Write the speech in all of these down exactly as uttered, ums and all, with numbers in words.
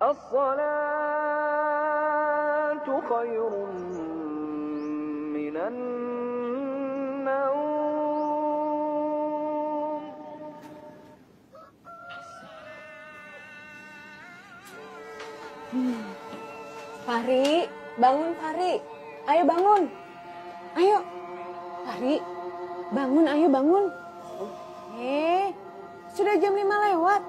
الصلاة خير من النوم. Fahri, bangun Fahri. Ayo bangun. Ayo. Fahri, bangun ayo bangun. Eh, sudah jam lima lewat.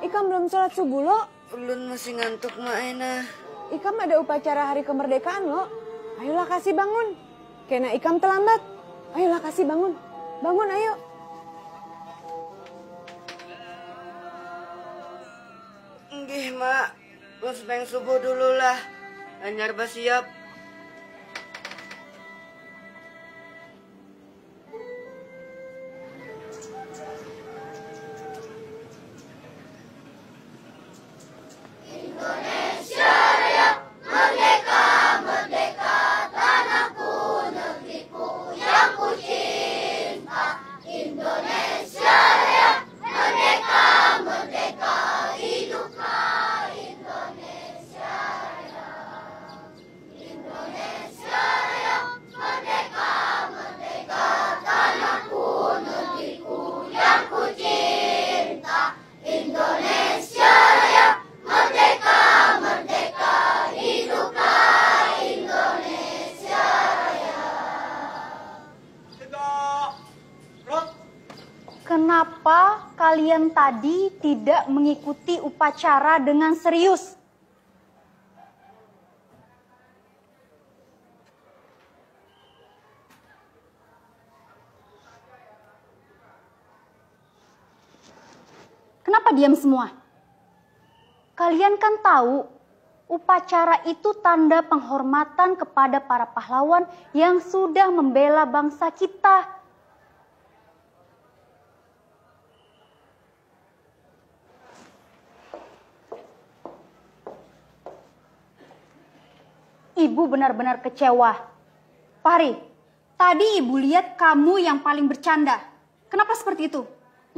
Ikam belum sholat subuh lo? Ulun masih ngantuk ma ai nah. Ikam ada upacara hari kemerdekaan lo. Ayolah kasih bangun. Kena ikam terlambat. Ayolah kasih bangun. Bangun ayo. Nggih, Mak. Ulun sembahyang subuh dulu lah. Hanyar basiap. Kenapa kalian tadi tidak mengikuti upacara dengan serius? Kenapa diam semua? Kalian kan tahu, upacara itu tanda penghormatan kepada para pahlawan yang sudah membela bangsa kita. Ibu benar-benar kecewa. Fahri, tadi ibu lihat kamu yang paling bercanda. Kenapa seperti itu?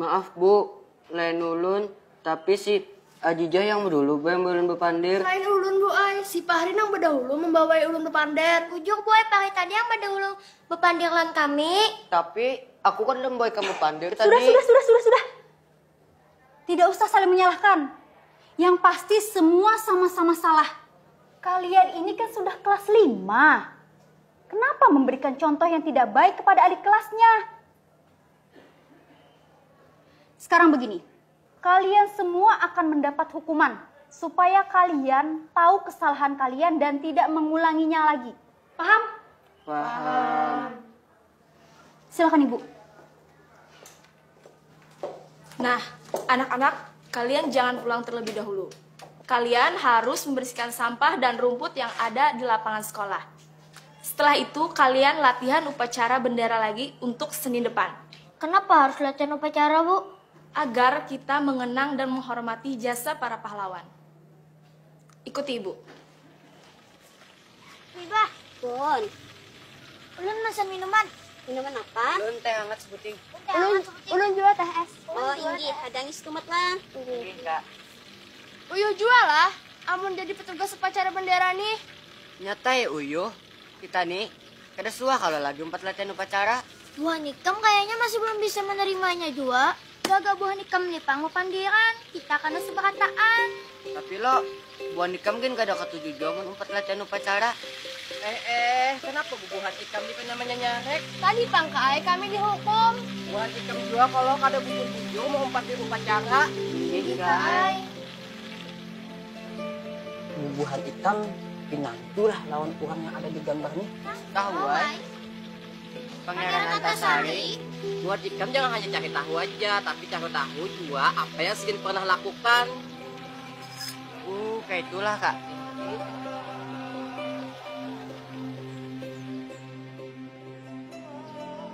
Maaf bu, lain ulun, tapi si Ajijah yang dulu bu yang ulun bepandir. Lain ulun bu ai, si Fahri nang bedahulu membawai ulun bepander. Bujur bu ai, Fahri tadi yang bedahulu bepandir lawan kami. Tapi aku kan lemboi kamu pandir tadi. Sudah, sudah, sudah, sudah, sudah. Tidak usah saling menyalahkan. Yang pasti semua sama-sama salah. Kalian ini kan sudah kelas lima. Kenapa memberikan contoh yang tidak baik kepada adik kelasnya? Sekarang begini, kalian semua akan mendapat hukuman supaya kalian tahu kesalahan kalian dan tidak mengulanginya lagi. Paham? Paham. Silakan Ibu. Nah, anak-anak, kalian jangan pulang terlebih dahulu. Kalian harus membersihkan sampah dan rumput yang ada di lapangan sekolah. Setelah itu, kalian latihan upacara bendera lagi untuk Senin depan. Kenapa harus latihan upacara, Bu? Agar kita mengenang dan menghormati jasa para pahlawan. Ikuti Ibu. Ibah. Pun. Ulun mesen minuman. Minuman apa? Ulun teh hangat sebuting. Ulun, ulun jua teh es. Oh, inggih. Hadangi setumat lah. Inggih, Kak. Uyuh jua lah, amun jadi petugas upacara bendera nih. Nyata ya Uyuh, kita nih kada suah kalau lagi umpat latihan upacara. Buhan ikam kayaknya masih belum bisa menerimanya jua. Gaga buhan ikam nih pang bepandiran, kita kada seberataan. Tapi lo, buhan ikam gin kada katuju jua mun umpat latihan upacara. Eh eh, kenapa bubuhan ikam ni pina manyanyarek? Tadi pang ka ai kami dihukum. Buhan ikam jua kalo kada bujur-bujur mau umpat di upacara. Ini ka ai. Bubuhan ikam pinantu lah lawan urang yang ada di gambar ni. Tahu ai. Pangeran Antasari. Buat ikam jangan hanya cari tahu aja, tapi cari tahu jua apa yang sidin pernah lakukan. Uh, kayak itulah kak.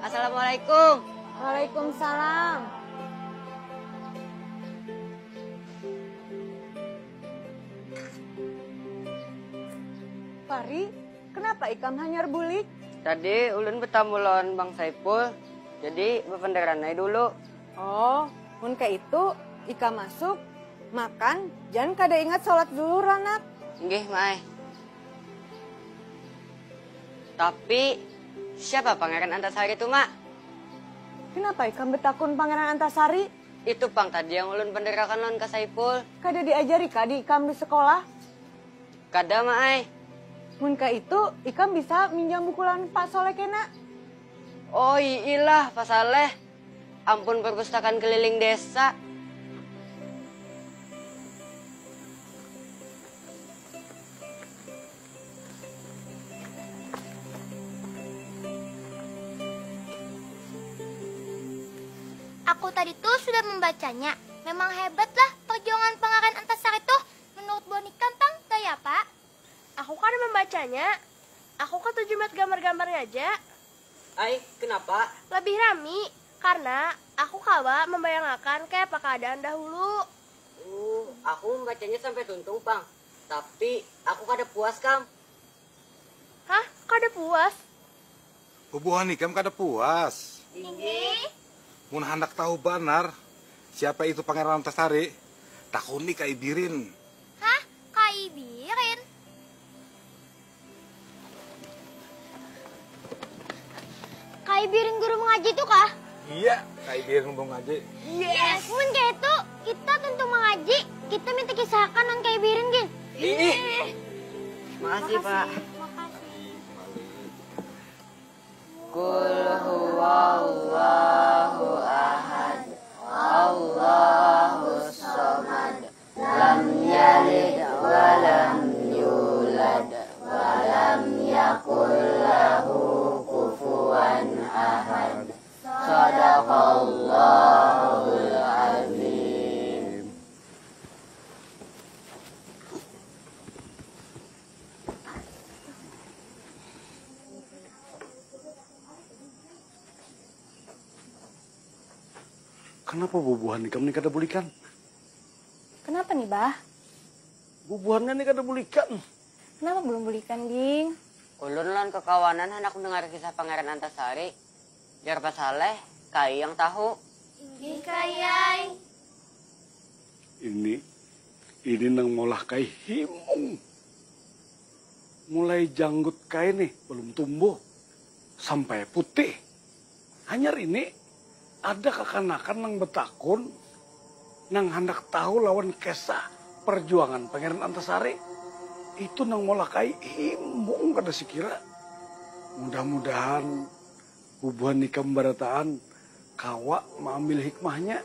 Assalamualaikum. Waalaikumsalam. Fahri, kenapa ikam hanyar bulik? Tadi ulun betamu lawan Bang Saipul, jadi bependeran ai dulu. Oh, mun kaitu, ikam masuk, Makan, jan kada ingat salat zuhur, anak. Nggih, Mak ai. Tapi, siapa Pangeran Antasari tu, Mak? Kenapa ikam betakun Pangeran Antasari? Itu pang tadi yang ulun panderakan lawan Ka Saipul. Kada diajari kah di ikam di sekolah? Kada, Mak ai. Mun kaitu, ikam bisa minjam buku lawan Pak Soleh kena. Oh, iilah, Pak Saleh. Ampun perpustakaan keliling desa. Aku tadi tuh sudah membacanya. Memang hebat lah perjuangan Pangeran Antasari tuh. Menurut buhan ikam pang, kaya apa? Aku kada membacanya. Aku katuju melihat gambar-gambarnya aja. Ai, kenapa? Lebih rami, karena aku kawa membayangakan kaya apa keadaan dahulu. Uh, aku membacanya sampai tuntung, pang. Tapi, aku kada puas, kam. Hah? Kada puas? Bubuhan ikam kada puas. Inggih. Mun handak tahu banar siapa itu Pangeran Antasari, takuni Ka Ibirin. Hah? Ka Ibirin? Ka Ibirin guru mengaji itu kah? Iya, Ka Ibirin guru mengaji. Yes. Mun kayak itu, kita tentu mengaji. Kita minta kisahkan non Ka Ibirin gin. Ih, makasih, Pak. Makasih. Qul huwallahu ahad. Allahus samad. Lam yalid wa lam yulad wa lam yakul lahu kufuwan ahad. Sadaqallahul azim. Kenapa bubuhan ikam ni kada bulikan? Kenapa nih, Bah? Bubuhannya ni kada bulikan. Kenapa belum bulikan, Ding? Ulun lawan kekawanan handak mendengar kisah Pangeran Antasari. Jar Pak Saleh, Kai yang tahu. Inggih, Kayai. Ini, ini nang maulah Kai himung. Mulai janggut Kai nih belum tumbuh sampai putih. Hanyar ini ada kakanakan nang betakun nang handak tahu lawan kisah perjuangan Pangeran Antasari. Itu nang maulah Kai himung kada sikira. Mudah-mudahan bubuhan ikam barataan kawa maambil hikmahnya.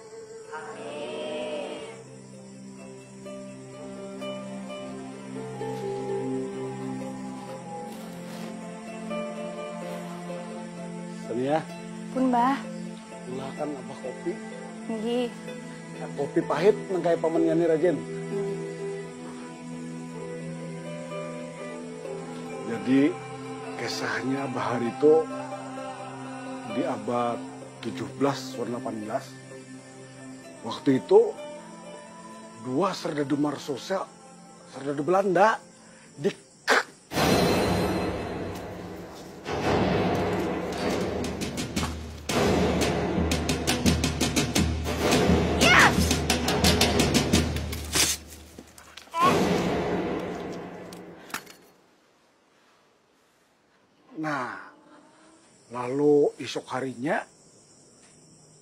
Sania. Pun, Bah. Ulahakan abah kopi. Nggih. Kopi pahit nang kaya pamannya ni rajin. Jadi kisahnya bahari itu di abad tujuh belas atau delapan belas. Waktu itu dua serdadu Marsosa, serdadu Belanda di Nah, lalu isuk harinya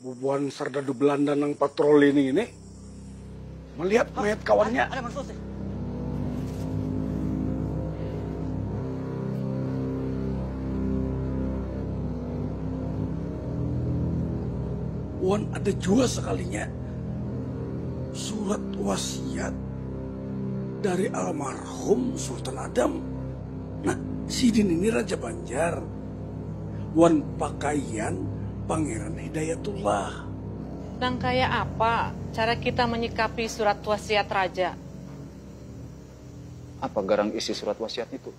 bubuhan sardadu Belanda nang patroli ning ini melihat mayat kawannya. Wan ada jua sakalinya surat wasiat dari almarhum Sultan Adam. Nah, sidin ini Raja Banjar wan pakaian Pangeran Hidayatullah. Nang kaya apa cara kita menyikapi surat wasiat raja? Apa garang isi surat wasiat itu?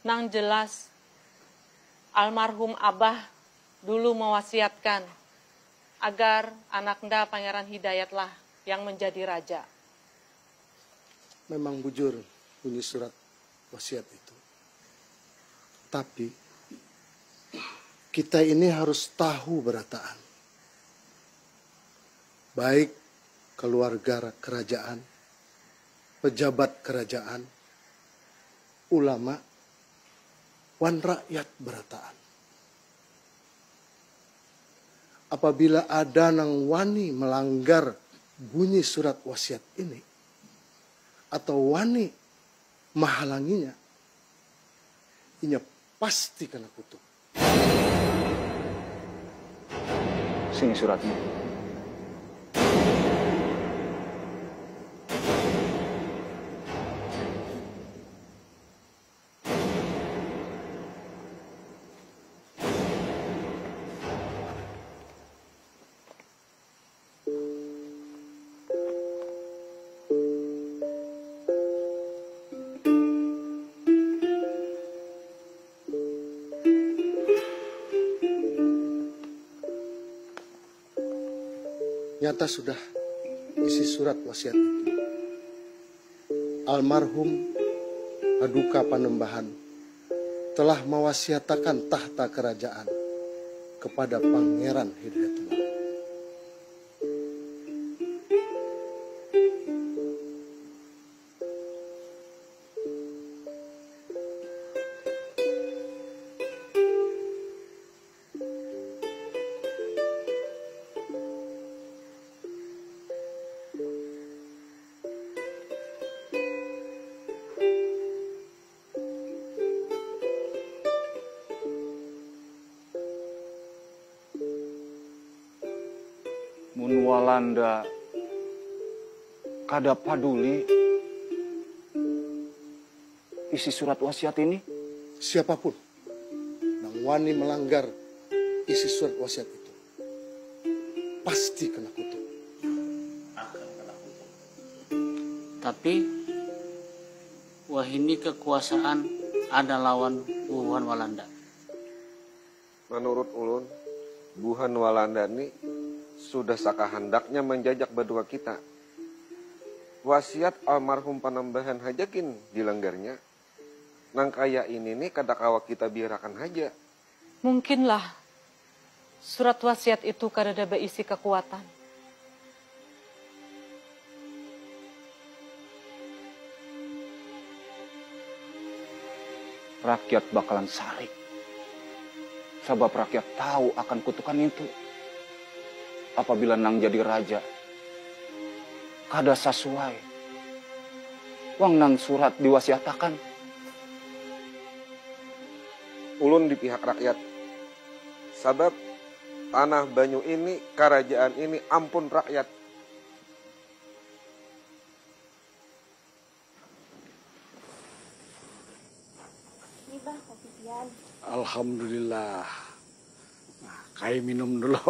Nang jelas, almarhum abah dulu mewasiatkan agar anaknda Pangeran Hidayatlah yang menjadi raja. Memang bujur bunyi surat wasiat itu. Tapi kita ini harus tahu berataan. baik keluarga kerajaan, pejabat kerajaan, ulama, wan rakyat berataan. Apabila ada nang wani melanggar bunyi surat wasiat ini atau wani mahalanginya, inya pasti kena kutuk. Sini suratnya. Nyata sudah isi surat wasiat itu. Almarhum Paduka Panembahan telah mewasiatakan tahta kerajaan kepada Pangeran Hidayatullah. Mun Walanda kada paduli isi surat wasiat ini? Siapapun nang wani melanggar isi surat wasiat itu pasti kena kutuk. Tapi wahini kekuasaan ada lawan bubuhan Walanda. Manurut ulun, buhan Walanda ni sudah sakahandaknya manjajak badua kita. Wasiat almarhum Panambahan haja gin dilanggarnya. Nang kaya ini ni kada kawa kita biarakan haja. Mungkinlah surat wasiat itu kadada baisi kakuatan. Rakyat bakalan sarik, sabab rakyat tahu akan kutukan nintu. Apabila nang jadi raja kada sasuai wang nang surat diwasiatakan. Ulun di pihak rakyat, sabab tanah banyu ini, karajaan ini ampun rakyat. Ni bah kopi pian. Alhamdulillah. Nah, kai minum dulu.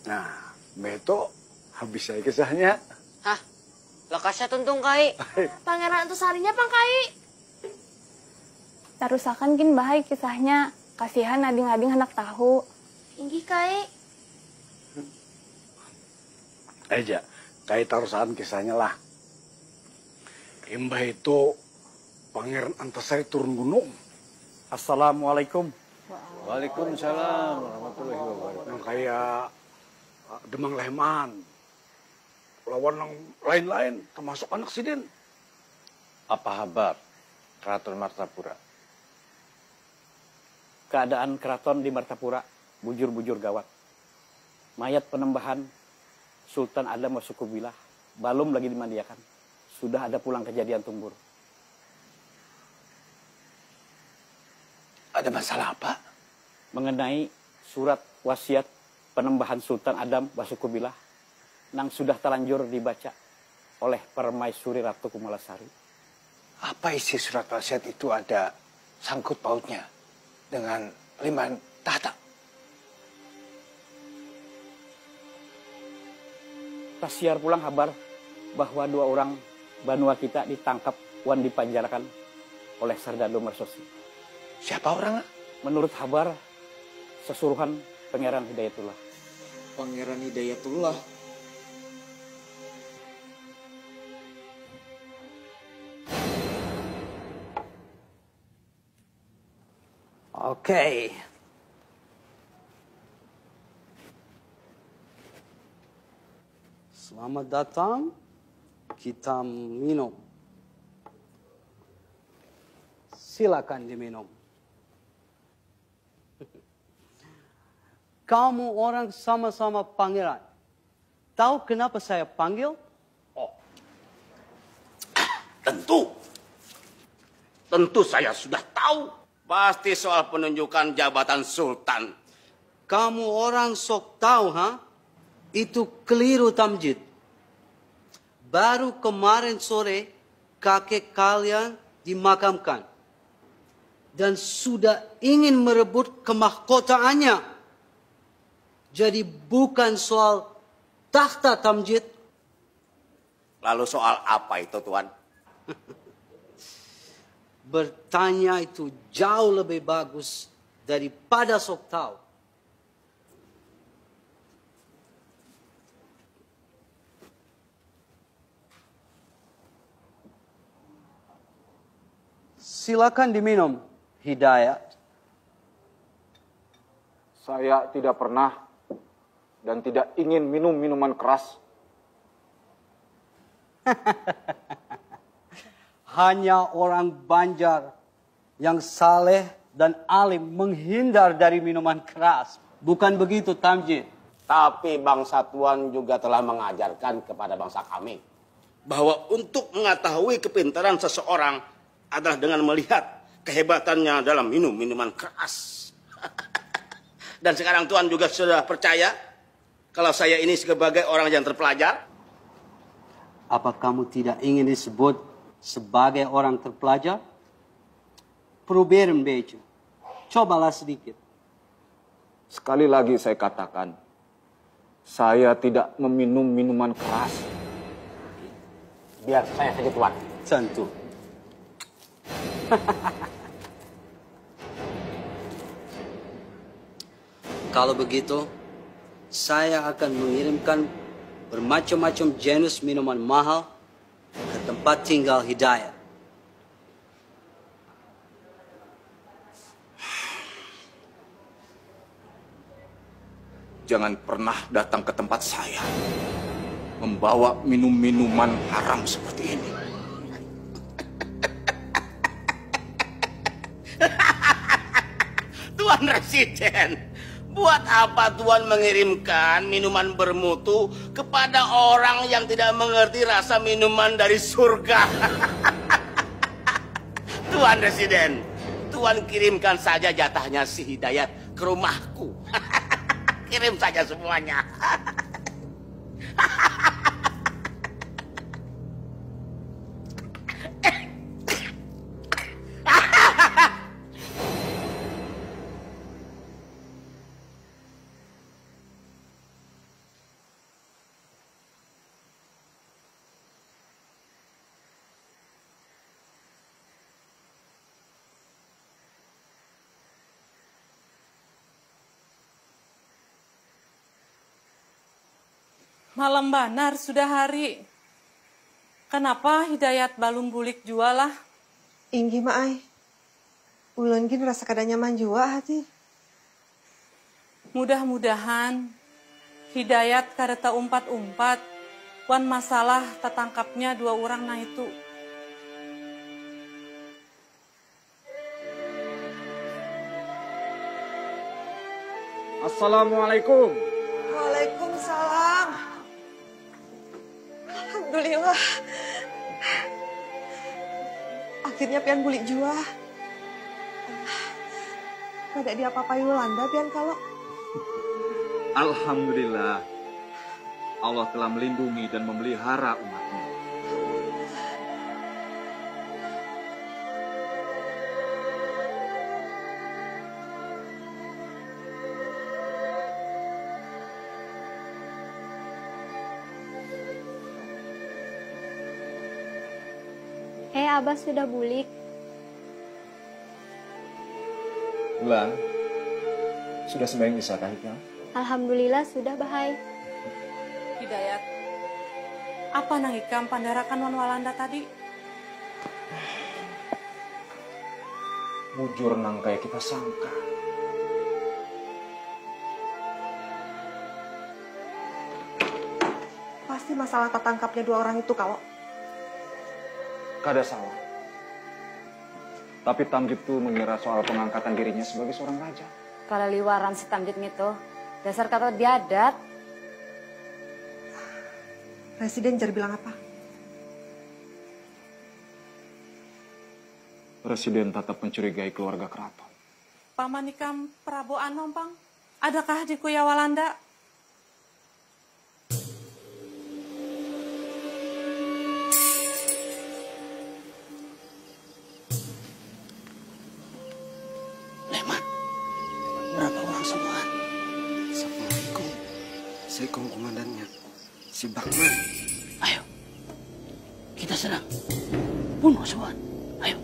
Nah, beto habis saya kisahnya. Hah? Lakasnya tuntung kai. Pangeran Antasarinya pang kai. Tarusakan gin bahai kisahnya, kasihan ading-ading handak tahu. Inggih kai. Aja, kai tarusakan kisahnya lah. Imbah itu Pangeran Antasari turun gunung. Assalamualaikum. Waalaikumsalam warahmatullahi wabarakatuh. Nang kaya Demang Leman. Lawan nang lain-lain, termasuk anak sidin. Apa habar Keraton Martapura? Keadaan keraton di Martapura bujur-bujur gawat. Mayat penembahan Sultan Adam Wasukubilah balum lagi dimandiakan. Sudah ada pulang kejadian tumbur. Ada masalah apa? Mengenai surat wasiat penembahan Sultan Adam Wasukubilah nang sudah talanjur dibaca oleh Permaisuri Ratu Kumalasari. Apa isi surat wasiat itu ada sangkut pautnya dengan Liman Tahta? Tasiar pulang habar bahwa dua orang banua kita ditangkap wan dipanjarakan oleh Sardado Marsosi. Siapa orang? Menurut habar, sesuruhan Pangeran Hidayatullah. Pangeran Hidayatullah. Oke. Selamat datang. Kita minum. Silakan diminum. Kamu orang sama-sama pangeran. Tahu kenapa saya panggil? Oh, tentu. Tentu saya sudah tahu. Pasti soal penunjukan jabatan sultan. Kamu orang sok tahu, ha? Itu keliru, Tamjid. Baru kemarin sore kakek kalian dimakamkan dan sudah ingin merebut kemahkotaannya. Jadi bukan soal takhta, Tamjid. Lalu soal apa itu, Tuan? Bertanya itu jauh lebih bagus daripada sok tahu. Silakan diminum, Hidayat. Saya tidak pernah dan tidak ingin minum minuman keras. Hanya orang Banjar yang saleh dan alim menghindar dari minuman keras. Bukan begitu, Tamjid? Tapi bangsa Tuan juga telah mengajarkan kepada bangsa kami bahwa untuk mengetahui kepintaran seseorang adalah dengan melihat kehebatannya dalam minum minuman keras. Dan sekarang Tuan juga sudah percaya kalau saya ini sebagai orang yang terpelajar? Apa kamu tidak ingin disebut sebagai orang terpelajar? Probeer een bietje. Cobalah sedikit. Sekali lagi saya katakan, saya tidak meminum minuman keras. Biar saya saja, Tuan. Tentu. Kalau begitu, saya akan mengirimkan bermacam-macam jenis minuman mahal ke tempat tinggal Hidayat. Jangan pernah datang ke tempat saya membawa minum-minuman haram seperti ini. Tuan Residen, buat apa Tuan mengirimkan minuman bermutu kepada orang yang tidak mengerti rasa minuman dari surga? Tuan Residen, Tuan kirimkan saja jatahnya si Hidayat ke rumahku. Kirim saja semuanya. Malam banar sudah hari. Kanapa Hidayat balum bulik jua lah? Inggih, Ma ai. Ulun gin rasa kada nyaman jua hati. Mudah-mudahan Hidayat kada taumpat-umpat wan masalah tatangkapnya dua urang naitu. Assalamualaikum. Waalaikumsalam. Alhamdulillah. Akhirnya pian bulik jua. Kada diapa-apai Yulanda pian kalo. Alhamdulillah. Allah telah melindungi dan memelihara umatnya. Hei abah sudah bulik. Bulan, sudah sembahyang isya kah ikam? Alhamdulillah sudah bahai. Hidayat, apa nang ikam pandarakan wan Walanda tadi? Bujur nang kaya kita sangka. Pasti masalah tatangkapnya dua orang itu kawa. Kada salah. Tapi Tamjid tu menyerah soal pengangkatan dirinya sebagai seorang raja. Kalaliwaran si Tamjid ngitu. Dasar kataut biadat. Presiden jar bilang apa? Presiden tatap mencurigai keluarga keraton. Paman ikam Prabu Anom pang. Adakah di kuya Walanda? Leman, berapa orang samuan? Assalamualaikum. Assalamualaikum komandannya. Si Bakman. Ayo. Kita serang. Bunuh samuan. Ayo.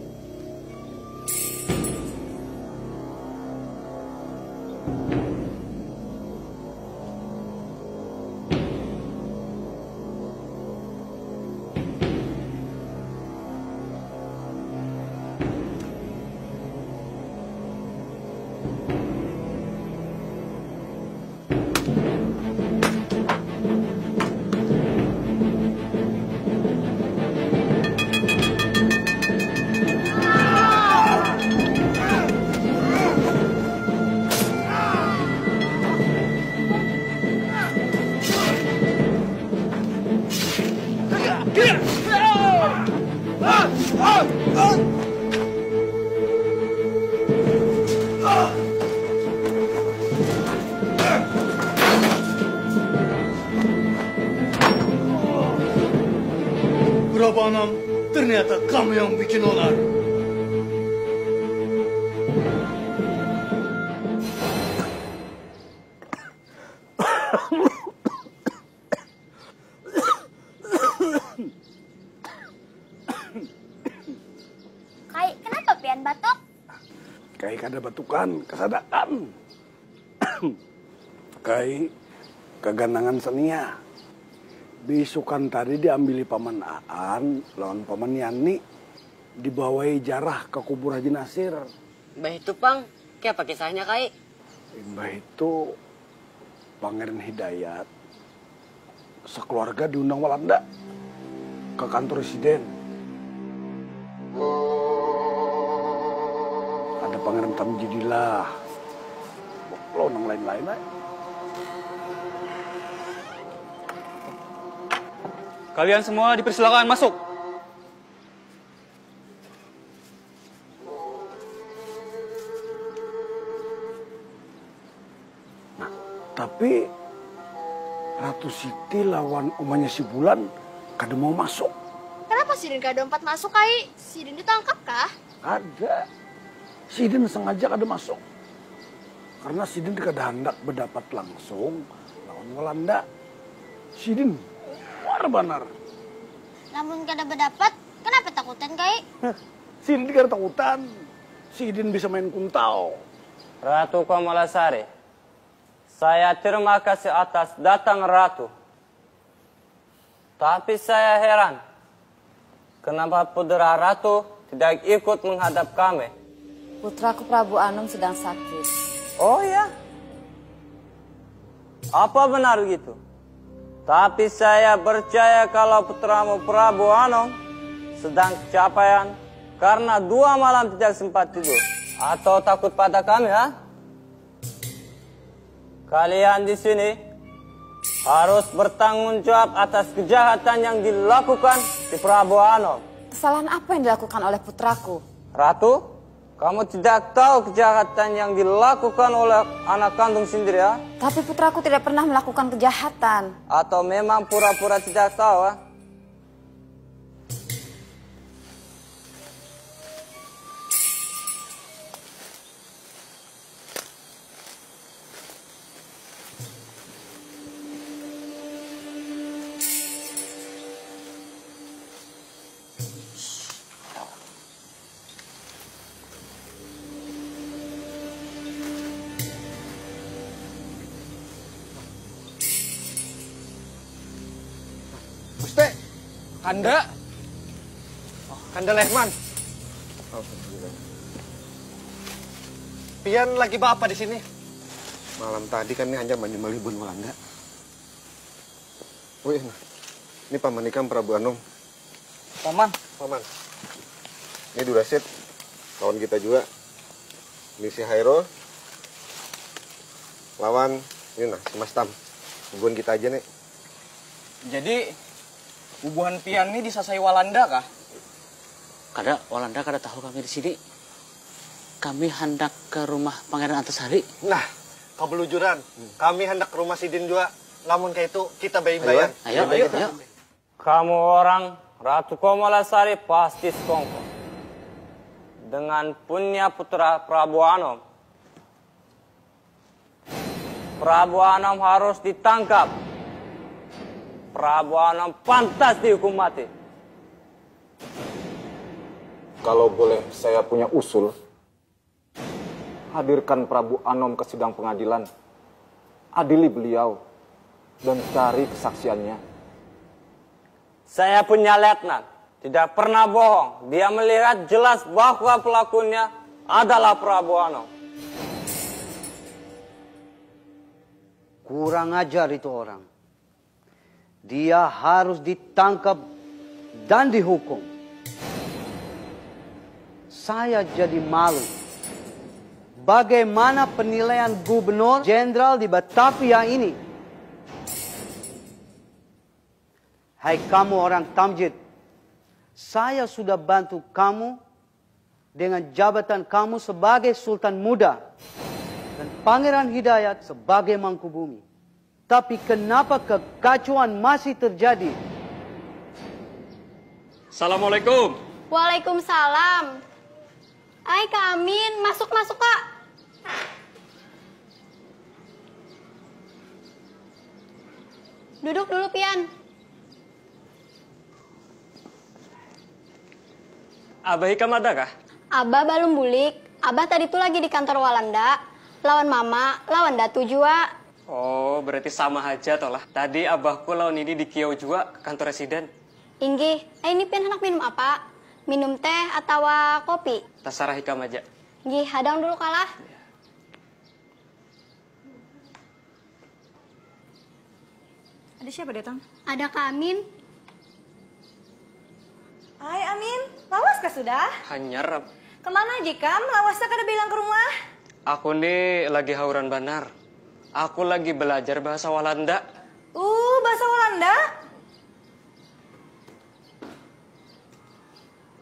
Berapa enam? Ternyata kamu yang bikin onar. Kai, kenapa pian batuk? Kai kada batukan, kasadakan. Kai kaganangan sania. Beisukan tadi diambili Paman Aan lawan Paman Yani, dibawai jarah ka kubur Haji Nasir. Imbah itu pang, kayapa kisahnya Kai? Imbah itu Pangeran Hidayat sakeluarga diundang Walanda ka kantur residen. Ada Pangeran Tamjidillah lawan nang lain-lain ai. Kalian semua dipersilakan masuk. Nah, tapi Ratu Siti lawan umanya si Bulan kada mau masuk. Kenapa sidin kada umpat masuk ai? Sidin ditangkap kah? Kada. Sidin sengaja kada masuk. Karena sidin kada handak bedapat langsung lawan Walanda. Sidin muar banar. Lamun kada bedapat, kenapa takutan kai? Sidin kada takutan. Sidin bisa main kuntal. Ratu Kamalasari, saya terima kasih atas datang Ratu. Tapi saya heran, kenapa putra Ratu tidak ikut menghadap kami? Putraku Prabu Anom sedang sakit. Oh ya? Apa benar begitu? Tapi saya percaya kalau putramu Prabu Anom sedang kecapean karena dua malam tidak sempat tidur. Atau takut pada kami, ha? Kalian di sini harus bertanggung jawab atas kejahatan yang dilakukan di Prabu Anom. Kesalahan apa yang dilakukan oleh putraku? Ratu, kamu tidak tahu kejahatan yang dilakukan oleh anak kandung sendiri, ya? Tapi putraku tidak pernah melakukan kejahatan. Atau memang pura-pura tidak tahu, ya? Gusti, kanda. Oh, kanda Lehman. Pian lagi baapa di sini? Malam tadi kami hanyar manyumbalih buhan Walanda. Wih, nah. Ini paman ikam Prabu Anom. Paman. Paman. Ini Durasid, lawan kita jua. Ini si Hairul. Lawan, ini nah, si Mastam. Bubuhan kita aja nih. Jadi, bubuhan pian nih disasai Walanda kah? Kada, Walanda kada tahu kami di sini. Kami handak ke rumah Pangeran Antasari. Nah, kabelujuran. Kami handak ke rumah sidin jua. Lamun kaitu, kita baimbayan. Ayo, ayo, ayo. Kamu orang Ratu Komolasari pasti sekongkol. Dengan punya putra Prabu Anom. Prabu Anom harus ditangkap. Prabu Anom pantas dihukum mati. Kalau boleh saya punya usul, hadirkan Prabu Anom ke sidang pengadilan. Adili beliau dan cari kesaksiannya. Saya punya letnan, tidak pernah bohong. Dia melihat jelas bahwa pelakunya adalah Prabu Anom. Kurang ajar itu orang. Dia harus ditangkap dan dihukum. Saya jadi malu. Bagaimana penilaian gubernur jenderal di Batavia ini? Hai kamu orang Tamjid, saya sudah bantu kamu dengan jabatan kamu sebagai Sultan Muda dan Pangeran Hidayat sebagai Mangkubumi. Tapi kenapa kekacauan masih terjadi? Assalamualaikum. Waalaikumsalam. Ai Kak Amin, masuk masuk Kak. Duduk dulu pian. Abah ikam ada kah? Abah balum bulik. Abah tadi tu lagi di kantor Walanda. Lawan mama, lawan datu jua. Oh, berarti sama haja toh lah. Tadi abahku lawan ini di kiau jua ke kantor residen. Inggih, ini pian handak minum apa? Minum teh atawa kopi? Tasarah ikam aja. Inggih, hadang dulu kalah. Ada siapa datang? Ada Kak Amin. Hai Amin, lawas kah sudah? Hanyar. Kemana aja kam? Lawasnya kada bilang ke rumah. Aku ni lagi hauran banar. Aku lagi belajar bahasa Walanda. Uh, bahasa Walanda?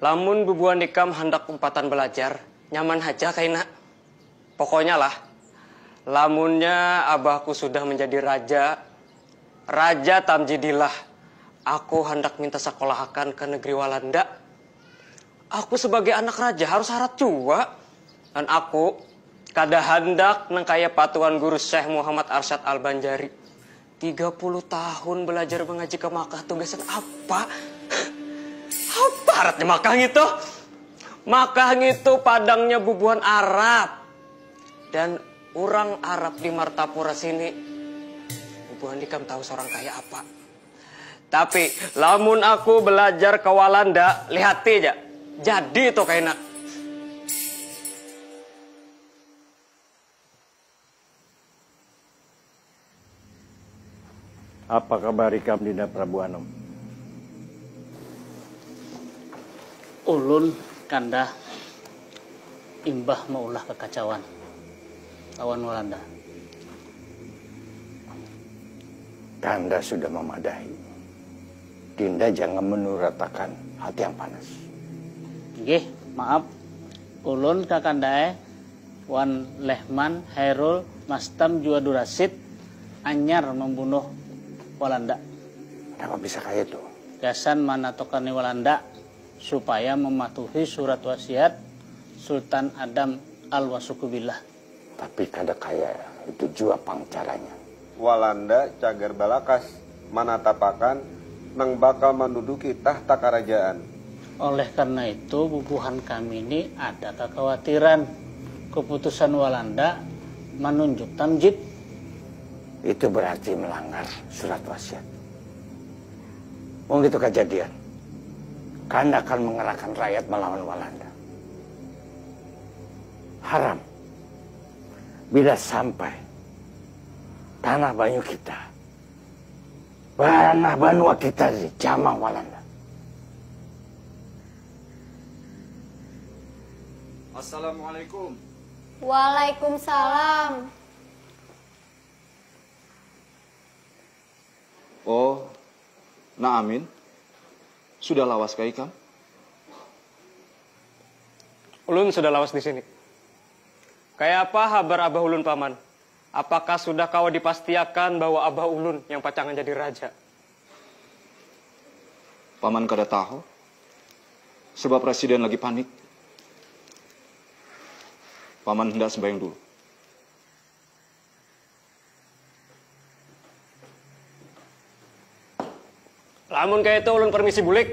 Lamun bubuhan ikam handak umpatan balajar, nyaman haja kaina. Pokoknya lah, lamunnya abahku sudah menjadi raja, raja tamjidilah, aku handak minta sakolahakan ka negeri Walanda. Aku sebagai anak raja harus harat jua. Dan aku kada handak nang kaya patuan guru Syekh Muhammad Arsyad Al-Banjari. Tiga puluh tahun belajar mengaji ke Makkah tu gasan apa? Apa haratnya Makkah ngitu? Makkah ngitu padangnya bubuhan Arab. Dan urang Arab di Martapura sini bubuhan ikam tahu seorang kaya apa. Tapi lamun aku belajar ke Walanda, lihati ja. Jadi itu kaina. Apa kabar ikam Dinda Prabu Anom? Ulun kanda imbah maulah kakacauan lawan Walanda. Kanda sudah mamadahi. Dinda jangan menuratakan hati yang panas. Nggih, maaf. Ulun kakanda e wan Lehman, Hairul, Mastam jua Durasid anyar mambunuh Walanda. Napa bisa kaya itu? Gasan manatokani Walanda supaya mamatuhi surat wasiat Sultan Adam Al-Wasukubillah. Tapi kada kaya itu jua pang caranya. Walanda cagar balakas manatapakan nang bakal manduduki tahta karajaan. Oleh karna itu, bubuhan kami ni ada kakawatiran keputusan Walanda manunjuk Tamjid. Itu berarti melanggar surat wasiat. Wong itu kajadian, kanda akan mengerahkan rakyat melawan Walanda. Haram. Bila sampai tanah banyu kita, tanah banua kita dijamah Walanda. Assalamualaikum. Waalaikumsalam. Oh, Nak Amin, sudah lawas kah ikam? Ulun sudah lawas di sini. Kaya apa habar abah ulun, Paman? Apakah sudah kawa dipastiakan bahwa abah ulun yang pacangan jadi raja? Paman kada tahu, sebab Presiden lagi panik. Paman hendak sembahyang dulu. Lamun kaya itu ulun permisi bulik.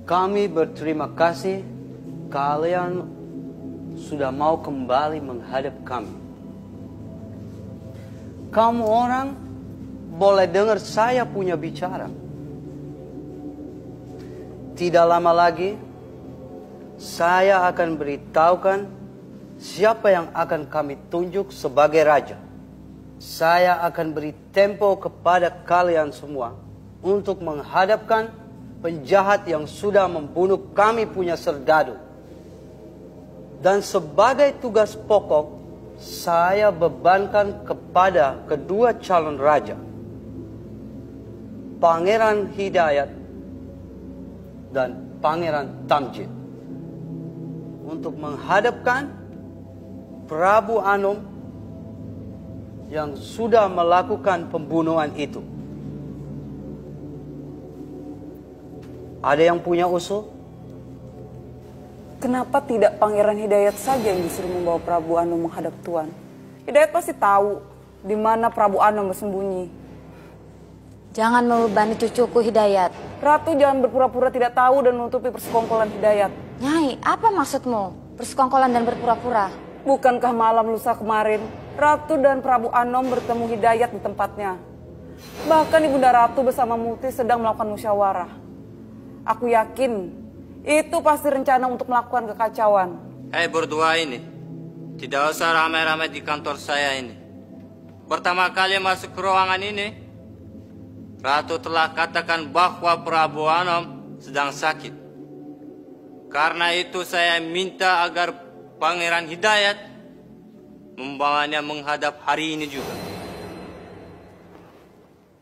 Kami berterima kasih kalian sudah mau kembali menghadap kami. Kamu orang boleh dengar saya punya bicara. Tidak lama lagi, saya akan beritahukan siapa yang akan kami tunjuk sebagai raja. Saya akan beri tempo kepada kalian semua untuk menghadapkan penjahat yang sudah membunuh kami punya serdadu. Dan sebagai tugas pokok, saya bebankan kepada kedua calon raja, Pangeran Hidayat dan Pangeran Tamjid, untuk menghadapkan Prabu Anom yang sudah melakukan pembunuhan itu. Ada yang punya usul? Kenapa tidak Pangeran Hidayat saja yang disuruh membawa Prabu Anom menghadap Tuan? Hidayat pasti tahu di mana Prabu Anom bersembunyi. Jangan membebani cucuku, Hidayat. Ratu jangan berpura-pura tidak tahu dan menutupi persekongkolan Hidayat. Nyai, apa maksudmu? Persekongkolan dan berpura-pura. Bukankah malam lusa kemarin, Ratu dan Prabu Anom bertemu Hidayat di tempatnya? Bahkan Ibunda Ratu bersama Muti sedang melakukan musyawarah. Aku yakin, itu pasti rencana untuk melakukan kekacauan. Hei berdua ini, tidak usah ramai-ramai di kantor saya ini. Pertama kali masuk ke ruangan ini, Ratu telah katakan bahwa Prabu Anom sedang sakit. Karena itu saya minta agar Pangeran Hidayat membawanya menghadap hari ini juga.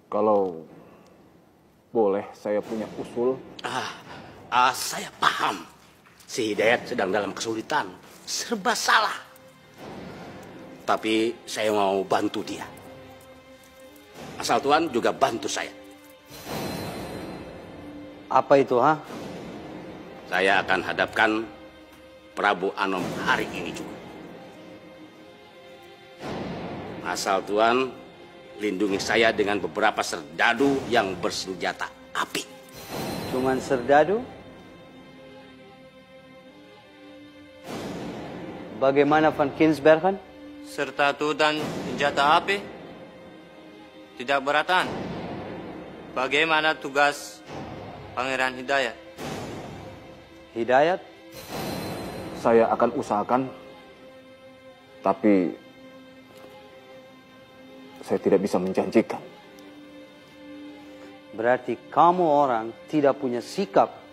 Kalau boleh, saya punya usul. Ah, ah, saya paham. Si Hidayat sedang dalam kesulitan, serba salah. Tapi saya mau bantu dia. Asal Tuan juga bantu saya. Apa itu, ha? Saya akan hadapkan Prabu Anom hari ini juga. Asal Tuan lindungi saya dengan beberapa serdadu yang bersenjata api. Cuman serdadu? Bagaimana Van Kinsbergen? Serta tutan senjata api tidak beratan. Bagaimana tugas Pangeran Hidayat? Hidayat? Saya akan usahakan, tapi saya tidak bisa menjanjikan. Berarti kamu orang tidak punya sikap.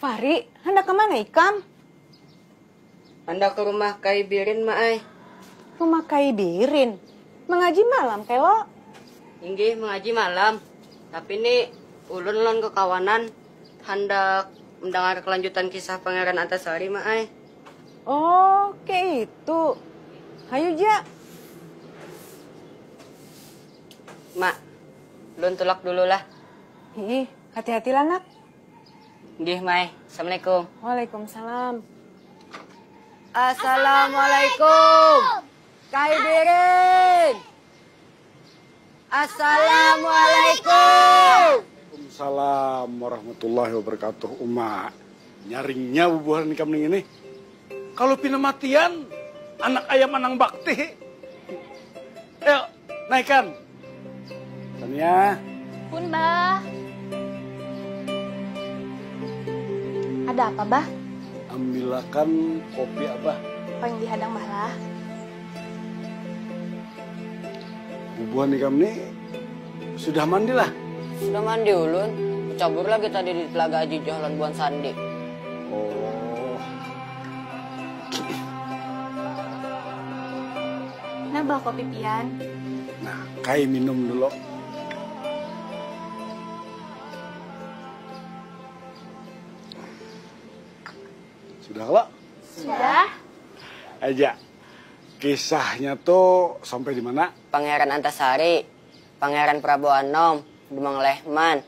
Fahri, hendak ke mana ikam? Handak ke rumah Kai Birin, Ma ai. Rumah Kai Birin? Mengaji malam kah lo? Inggih, mengaji malam. Tapi ni ulun lawan kekawanan handak mendengar kelanjutan kisah Pangeran Antasari, Ma ai. Oh, kaya itu. Hayu ja. Ma, ulun tulak dulu lah. Hiih, hati-hati lah nak. Nggih, Mai. Assalamualaikum. Waalaikumsalam. Assalamualaikum. Kai Birin. Assalamualaikum. Waalaikumsalam warahmatullahi wabarakatuh. Uma, nyaringnya bubuhan ikam ning ini. Kalau pina matian, anak ayam anang bakti. Ayo, naikan. Tania. Pun, Bah. Ada apa, Bah? Ambilakan kopi Abah. Apa yang dihadang, Bah lah? Bubuhan ikam ni sudah mandi lah? Sudah mandi ulun. Cabur lagi tadi di Telaga Aji Johlan buan Sandi. Oh. Nah, Bah, kopi pian. Nah, kai minum dulu. Sudah, Kak? Sudah. Aja. Kisahnya tuh sampai di mana? Pangeran Antasari, Pangeran Prabu Anom, Demang Lehman,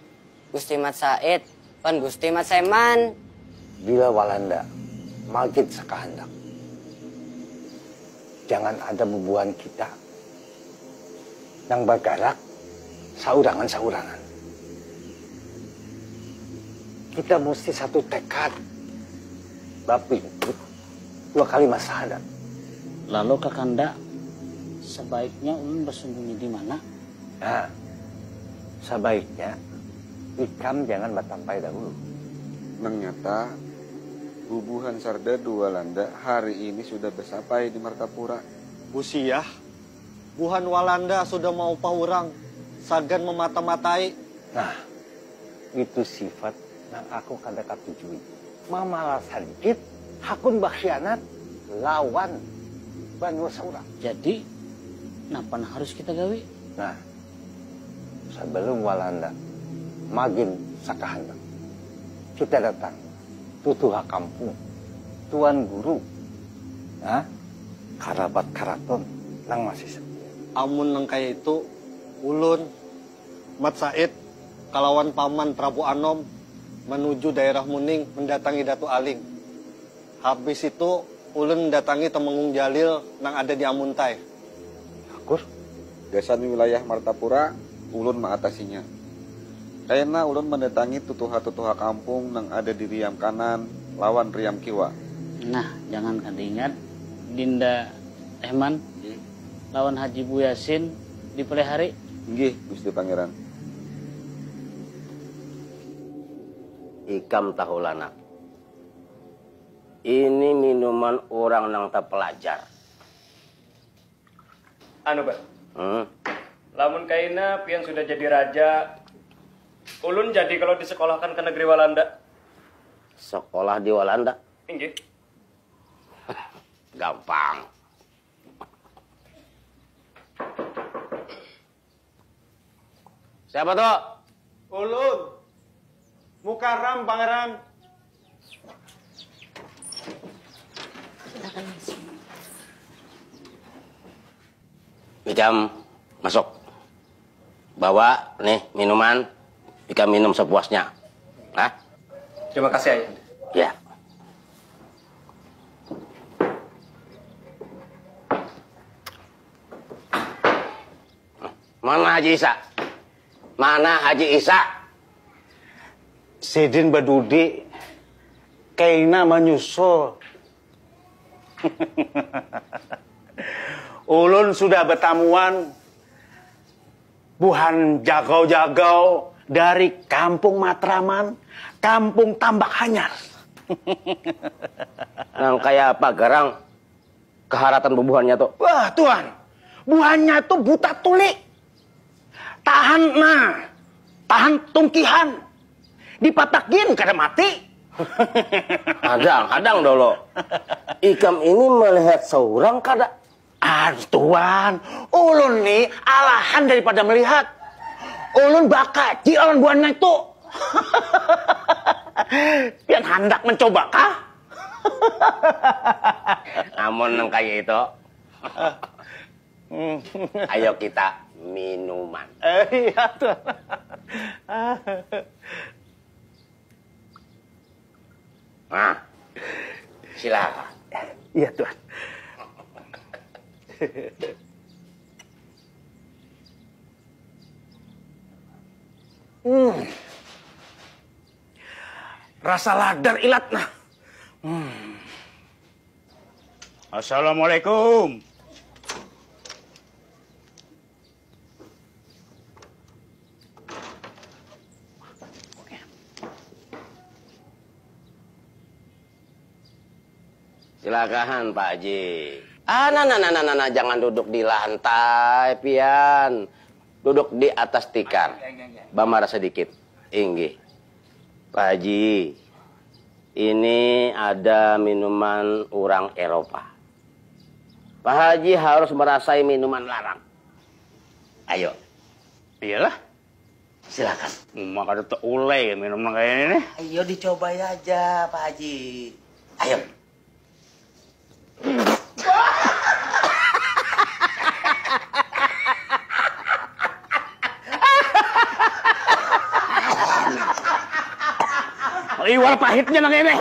Gusti Mat Said, wan Gusti Mat Seman. Bila Walanda magit sakahandak, jangan ada bubuhan kita nang bagarak saurangan-saurangan. Kita mesti satu tekad, bapingkut dua kali masa adat. Lalu Kakanda, sebaiknya ulun bersembunyi di mana? Nah, sabaiknya ikam jangan batampai dahulu. Nang nyata, bubuhan sardadu Walanda hari ini sudah basapai di Martapura. Busiah, buhan Walanda sudah maupah urang, sagan mamata-matai. Nah, itu sifat nang aku kada katujui. Mamalasan git hakun bakhianat lawan banua saurang. Jadi, napa nang harus kita gawi? Nah, sabalum Walanda magin sakahandak, kita datang tutuha kampung, tuan guru, nah, karabat karaton nang masih setia. Amun nang kaya itu, ulun, Mat Said, kalawan Paman Prabu Anom manuju daerah Muning mendatangi Datu Aling. Habis itu, ulun mendatangi Temenggung Jalil nang ada di Amuntai. Bagus. Gasan wilayah Martapura, ulun maatasinya. Kaina ulun mendatangi tutuha-tutuha kampung nang ada di riam kanan lawan riam kiwa. Nah, jangan kada ingat Dinda Ehman lawan Haji Bu Yasin dipelihari. Inggih, Gusti Pangeran. Ikam tahulah, Nak. Ini minuman urang nang tapelajar. Anu, Bah. Hmm. Lamun kaina pian sudah jadi raja, ulun jadi kalau disekolahkan ke negeri Walanda. Sekolah di Walanda? Inggih. Gampang. Siapa tuh? Ulun. Mukaram, Pangeran. Ikam masuk. Bawa nih minuman, ikam minum sepuasnya. Nah. Terima kasih, Ayah. Ya. Mana Haji Isa? Mana Haji Isa? Sidin badudi, kaina manyusul. Ulun sudah batamuan buhan jagau-jagau dari Kampung Matraman, Kampung Tambak Hanyar. Nang kaya apa garang? Kaharatan bubuhannya tu. Wah, Tuan. Buhannya tu buta tuli. Tahan, nah. Tahan tungkihan. Dipatak gin kada mati. Hadang, hadang dulu. Ikam ini melihat seorang kada? Ah, Tuan. Ulun ni alahan daripada melihat. Ulun bakaji lawan buhannya tu. Pian handak mencoba kah? Amun nang kaya itu, ayo kita minuman. Eh, iya tuh. Nah, silakan. Iya, Tuan. Hmm. Rasa ladar ilat nah. Hmm. Assalamualaikum. Silakan Pak Haji. Ah, nah, nah, nah, nah, nah, nah, jangan duduk di lantai, pian. Duduk di atas tikar. Bamara sedikit. Inggih. Pak Haji, ini ada minuman orang Eropa. Pak Haji harus merasai minuman larang. Ayo. Iyalah. Silakan. Uma kada teulai minum nang kaya ini nih. Ayo dicobai aja Pak Haji. Ayo. Liwar pahitnya nang ini.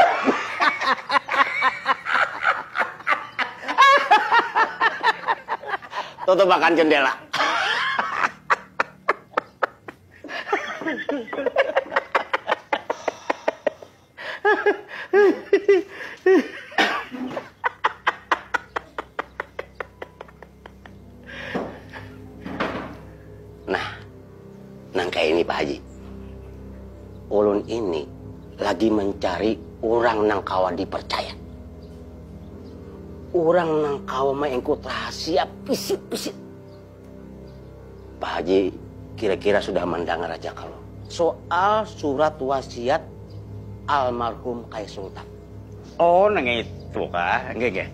Tutupakan jendela. Nah, nang kaya ini Pak Haji. Ulun ini lagi mencari urang nang kawa dipercaya. Urang nang kawa maingkut rahasia pisit-pisit. Pak Haji kira-kira sudah mandangar aja kalo soal surat wasiat almarhum Kai Sultan. Oh, nang itu kah? Nggih, nggih.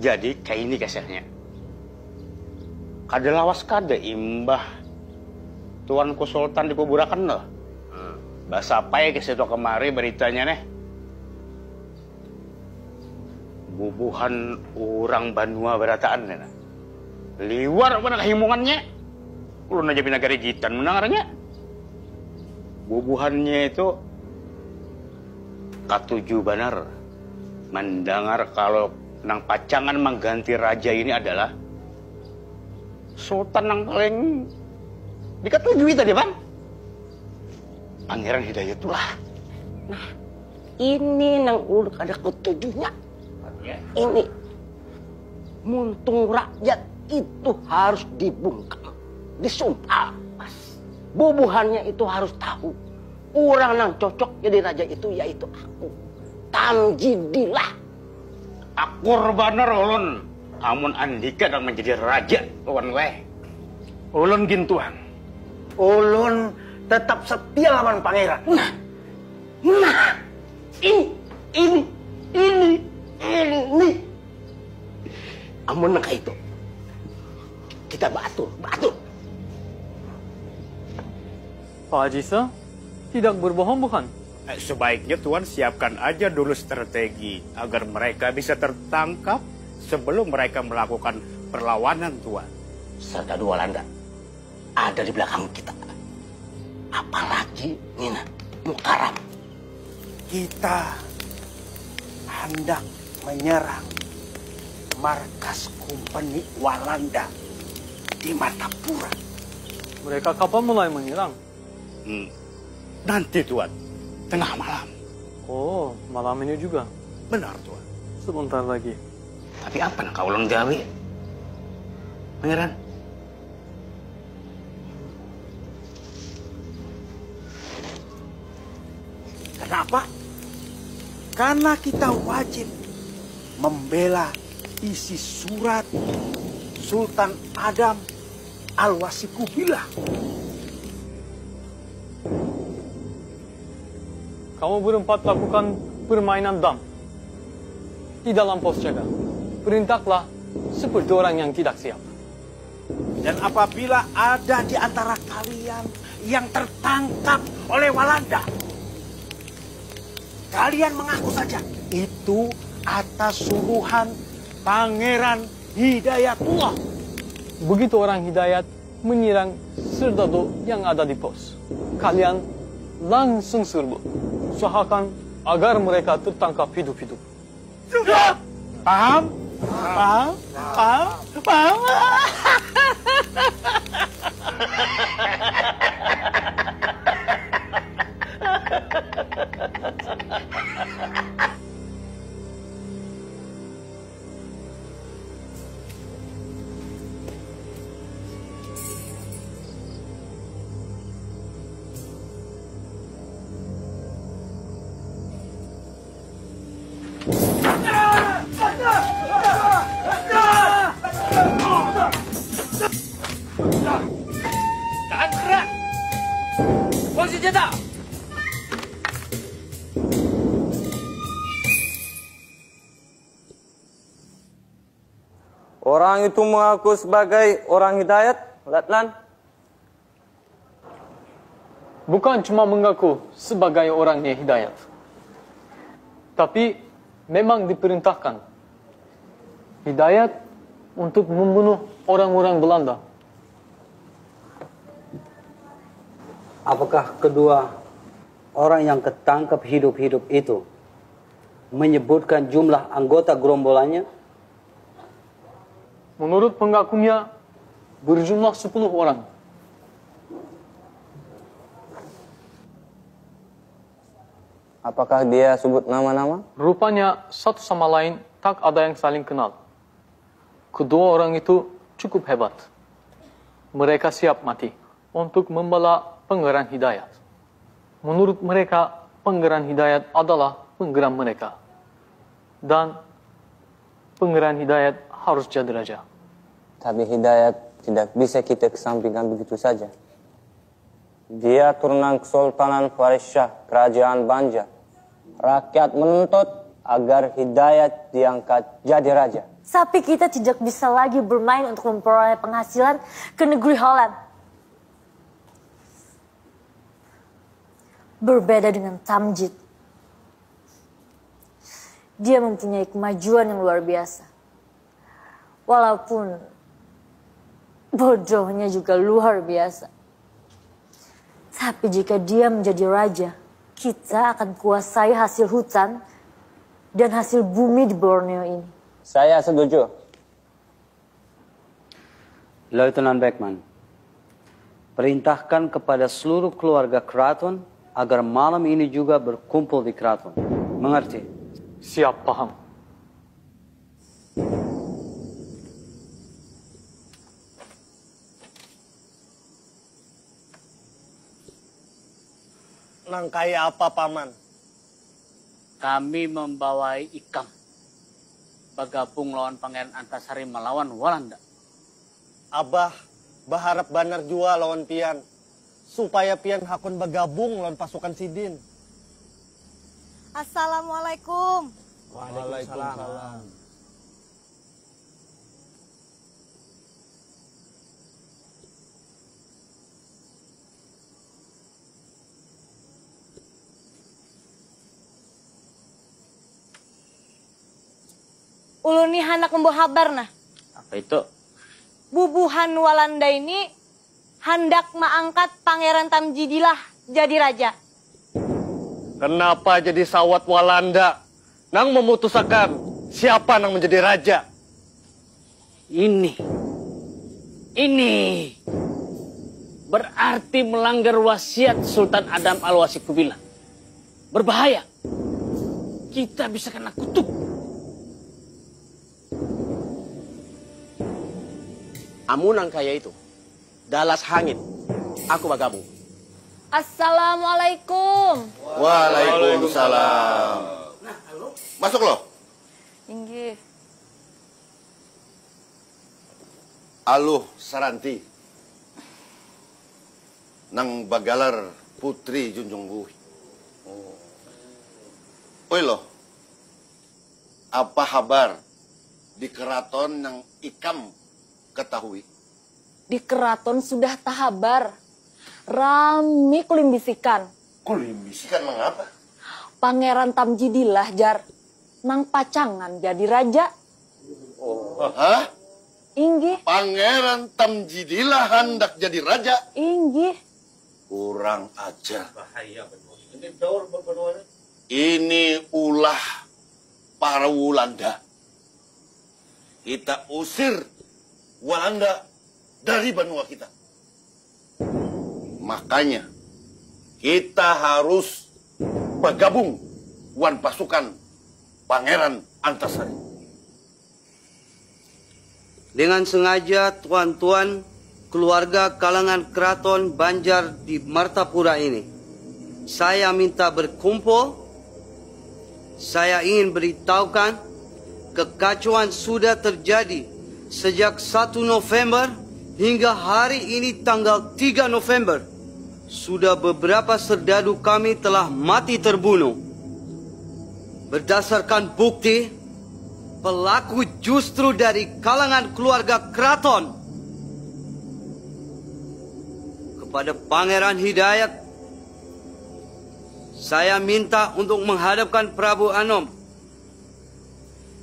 Jadi, kaya ini kisahnya. Kada lawas kada imbah Tuanku Sultan dikuburakan tuh. Hmm. Basapai ke situ kemari beritanya nih. Bubuhan urang banua barataan kena. Liwar mana kahimungannya. Ulun aja pina garigitan mendangarnya. Bubuhannya itu katuju banar mendangar kalau nang pacangan mengganti raja ini adalah sultan nang paling dikatujui tadi bang. Pangeran Hidayatullah. Nah, ini nang ulun kada ketujunya. Ini muntung rakyat itu harus dibungkam, disumpal. Bubuhannya itu harus tahu orang nang cocok jadi raja itu yaitu aku, Tamjidillah. Akur banar ulun amun andika nang menjadi raja lawan weh. Ulun gin tuan. Ulun tetap setia lawan pangeran. Nah, nah, ini, ini, ini, ini. Amun nang kaitu, kita baatur, baatur. Pak Haji Sa, tidak berbohong bukan? Sebaiknya Tuan siapkan aja dulu strategi agar mereka bisa tertangkap sebelum mereka melakukan perlawanan Tuan. Serdadu Walanda ada di belakang kita. Apalagi Nina Mukaram. Kita hendak menyerang markas kompeni Walanda di Martapura. Mereka kapan mulai menyerang? Hmm. Nanti Tuan, tengah malam. Oh, malam ini juga? Benar Tuan. Sebentar lagi. Tapi apa nak kau ulun gawi? Pangeran? Kenapa? Karena kita wajib membela isi surat Sultan Adam Al-Wasikubillah. Kamu berempat lakukan permainan dam di dalam pos jaga. Perintahlah seperti orang yang tidak siap. Dan apabila ada di antara kalian yang tertangkap oleh Walanda, kalian mengaku saja itu atas suruhan Pangeran Hidayatullah. Begitu orang Hidayat menyerang serdadu yang ada di pos, kalian langsung serbu. Usahakan agar mereka tertangkap hidup-hidup. Sudah! Paham? Paham? Paham? Paham? Jangan bergerak! Buang senjata! Orang itu mengaku sebagai orang Hidayat, Latlan. Bukan cuma mengaku sebagai orangnya Hidayat, tapi memang diperintahkan Hidayat untuk membunuh orang-orang Belanda. Apakah kedua orang yang ketangkep hidup-hidup itu menyebutkan jumlah anggota gerombolannya? Menurut pengakunya, berjumlah sepuluh orang. Apakah dia sebut nama-nama? Rupanya satu sama lain tak ada yang saling kenal. Kedua orang itu cukup hebat. Mereka siap mati untuk membela Pangeran Hidayat. Menurut mereka, Pangeran Hidayat adalah penggerak mereka. Dan Pangeran Hidayat harus jadi raja. Tapi Hidayat tidak bisa kita kesampingkan begitu saja. Dia turunan Kesultanan Faris Shah, Kerajaan Banjar. Rakyat menuntut agar Hidayat diangkat jadi raja. Tapi kita tidak bisa lagi bermain untuk memperoleh penghasilan ke negeri Holland. Berbeda dengan Tamjid, dia mempunyai kemajuan yang luar biasa. Walaupun bodohnya juga luar biasa. Tapi jika dia menjadi raja, kita akan kuasai hasil hutan dan hasil bumi di Borneo ini. Saya setuju. Lieutenant Beckman, perintahkan kepada seluruh keluarga keraton agar malam ini juga berkumpul di keraton. Mengerti? Siap, paham. Nang kaya apa, Paman? Kami membawai ikam bagabung lawan Pangeran Antasari malawan Walanda. Abah baharap banar jua lawan pian, supaya pian hakun bagabung lawan pasukan sidin. Assalamualaikum. Waalaikumsalam. Ulun ni handak membawa habar nah. Apa itu? Bubuhan Walanda ini handak maangkat Pangeran Tamjidillah jadi raja. Kenapa jadi sawat Walanda nang memutusakan siapa nang menjadi raja? Ini, ini berarti melanggar wasiat Sultan Adam Al-Wasi Kubilang. Berbahaya. Kita bisa kena kutuk. Amun nang kaya itu, dalas hangit. Aku bagabung. Assalamualaikum. Waalaikumsalam. Masuk loh. Inggih. Aluh Saranti. Nang bagalar Putri Junjung Buhi. Oi loh, apa habar di keraton nang ikam ketahui? Di keraton sudah tahabar. Rami kulimbisikan. Kulimbisikan mengapa? Pangeran Tamjidillah, jar. Nang pacangan jadi raja. Hah? Inggih. Pangeran Tamjidillah handak jadi raja? Inggih. Kurang ajar. Bahaya benar. Ini daur benar. Ini ulah para Walanda. Kita usir Walanda dari banua kita. Makanya, kita harus bagabung wan pasukan Pangeran Antasari. Dengan sengaja tuan-tuan keluarga kalangan keraton Banjar di Martapura ini, saya minta berkumpul. Saya ingin beritahukan, kekacauan sudah terjadi sejak satu November hingga hari ini tanggal tiga November. Sudah beberapa serdadu kami telah mati terbunuh. Berdasarkan bukti, pelaku justru dari kalangan keluarga keraton. Kepada Pangeran Hidayat, saya minta untuk menghadapkan Prabu Anom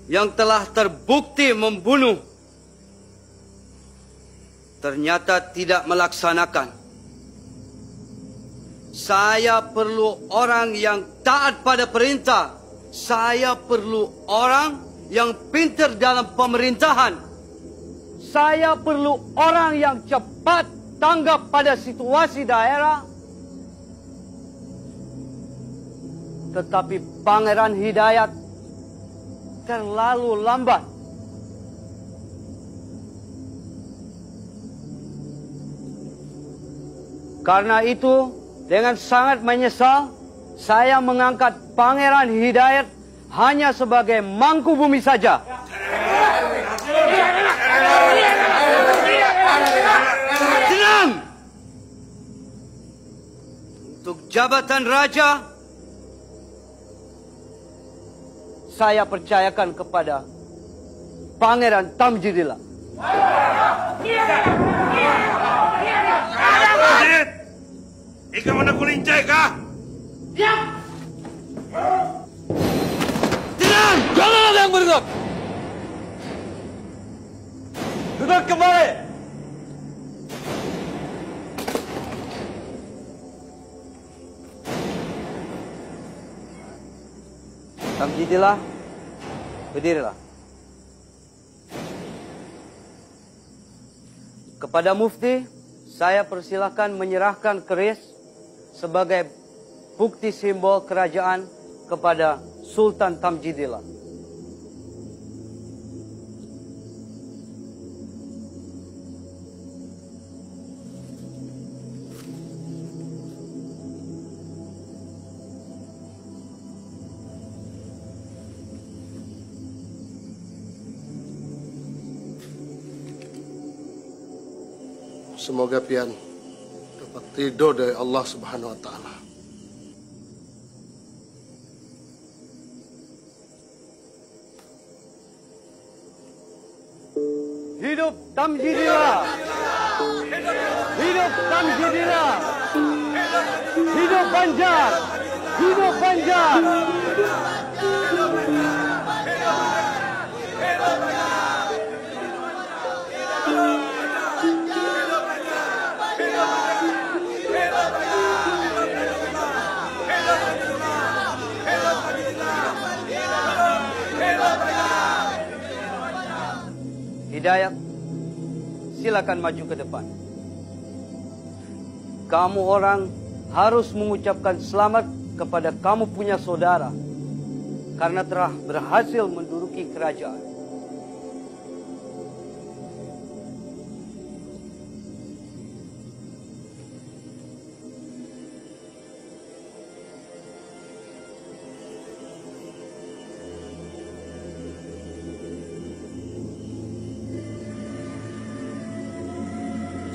yang telah terbukti membunuh, ternyata tidak melaksanakan. Saya perlu orang yang taat pada perintah. Saya perlu orang yang pintar dalam pemerintahan. Saya perlu orang yang cepat tanggap pada situasi daerah. Tetapi Pangeran Hidayat terlalu lambat. Karena itu, dengan sangat menyesal, saya mengangkat Pangeran Hidayat hanya sebagai mangku bumi saja. Tenang! Untuk jabatan raja, saya percayakan kepada Pangeran Tamjidila. Ikam anak kulincai kah? Tenang! Jangan ada yang bergerak! Duduk kembali! Tamjidilah, berdirilah. Kepada Mufti, saya persilahkan menyerahkan keris sebagai bukti simbol kerajaan kepada Sultan Tamjidillah. Semoga pian dapat ridho dari Allah Subhanahu wa Ta'ala. Hidup Tamjidila! Hidup Tamjidila! Hidup Banjar! Hidup Banjar! Hidayat, silakan maju ke depan. Kamu orang harus mengucapkan selamat kepada kamu punya saudara karena telah berhasil menduduki kerajaan.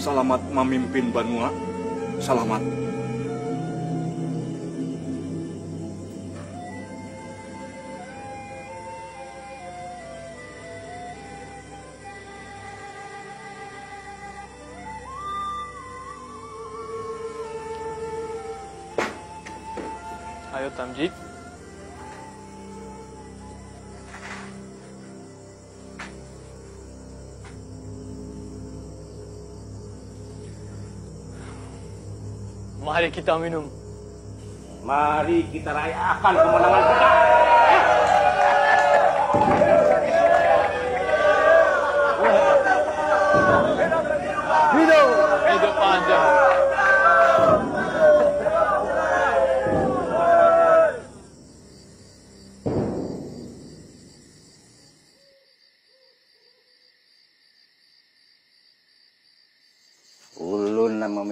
Salamat mamimpin banua. Salamat. Ayo, Tamjid. Mari kita minum. Mari kita rayakan kemenangan kita.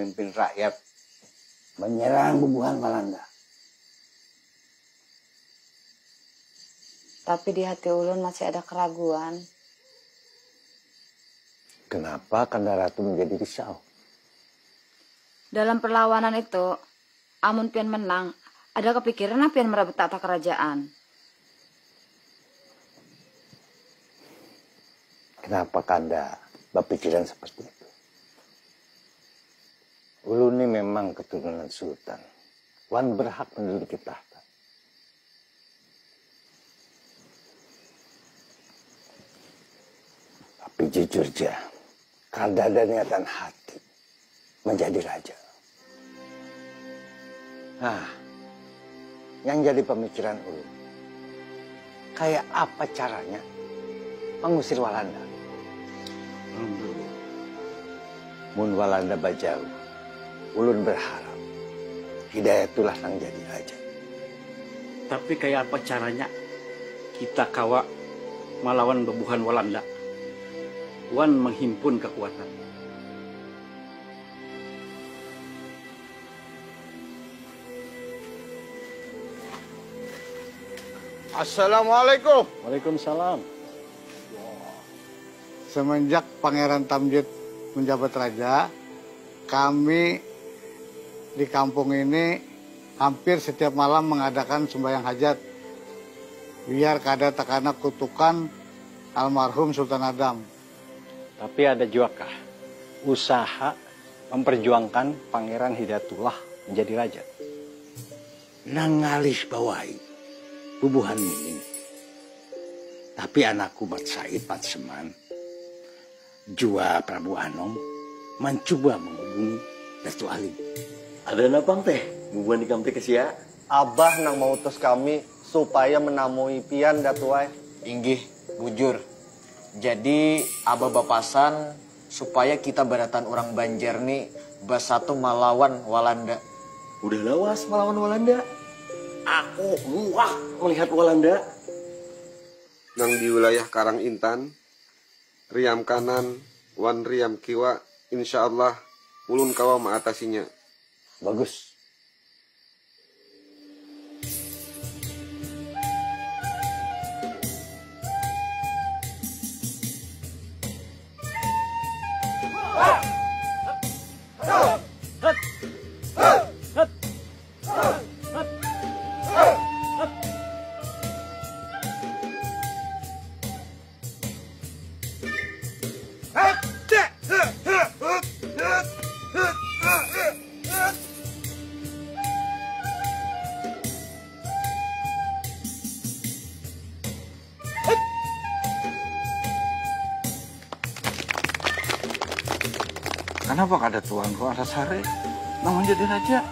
memimpin rakyat menyerang bubuhan Walanda. Tapi di hati ulun masih ada keraguan. Kenapa Kanda Ratu menjadi risau? Dalam perlawanan itu, amun pian menang, ada kepikiran pian merebut tahta kerajaan? Kenapa Kanda berpikiran seperti itu? Ulun ini memang keturunan sultan. Wan berhak menduduki tahta. Tapi jujur ja, kada ada niatan hati menjadi raja. Nah, yang jadi pemikiran ulun, kayak apa caranya mengusir Walanda? Mun Walanda bajauh, ulun berharap Hidayatullah nang jadi raja. Tapi kaya apa caranya kita kawa malawan babuhan Walanda wan manghimpun kakuatan. Assalamualaikum. Waalaikumsalam. Semenjak Pangeran Tamjid menjabat raja, kami di kampung ini hampir setiap malam mengadakan sembahyang hajat biar kada terkena kutukan almarhum Sultan Adam. Tapi ada juga kah usaha memperjuangkan Pangeran Hidayatullah menjadi raja? Nang ngalih bawai bubuhan ini. Tapi anakku Mat Said, Mat Seman, jua Prabu Anom mancuba menghubungi Datu Alim. Ada napang teh bubuhan ikam teh kesia? Abah nang mautus kami supaya menamui pian Datu ai. Inggih, bujur. Jadi Abah bapasan supaya kita baratan urang Banjar ni basatu malawan Walanda. Udah lawas malawan Walanda. Aku muak melihat Walanda. Nang di wilayah Karang Intan, riam kanan wan riam kiwa, insya Allah ulun kawa maatasinya. Bagus. Kanapa kada tuanku Antasari nang manjadi raja?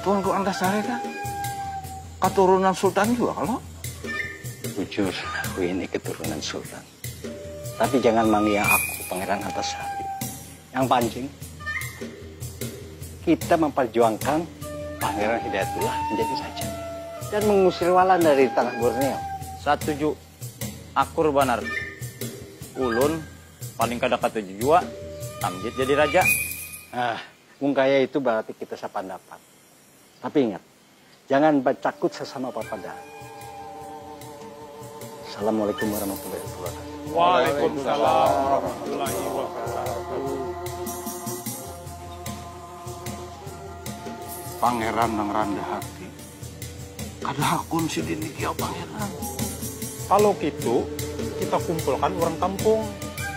Tuanku Antasari kan katurunan sultan jua kalo? Bujur, aku ini keturunan sultan. Tapi jangan mangiang aku Pangeran Antasari. Yang pancing, kita memperjuangkan Pangeran Hidayatullah menjadi raja dan mengusir Walanda dari tanah Borneo. Satuju. Akur banar. Ulun paling kada katuju jua Tamjid jadi raja. Ah, mun kaya itu barati kita sapandapat. Tapi ingat, jangan bacakut sasama papada. Assalamualaikum warahmatullahi wabarakatuh. Waalaikumsalam warahmatullahi wabarakatuh. Pangeran nang randah hati. Kada hakun sidin ni kiau pangeran. Kalau kitu, kita kumpulkan urang kampung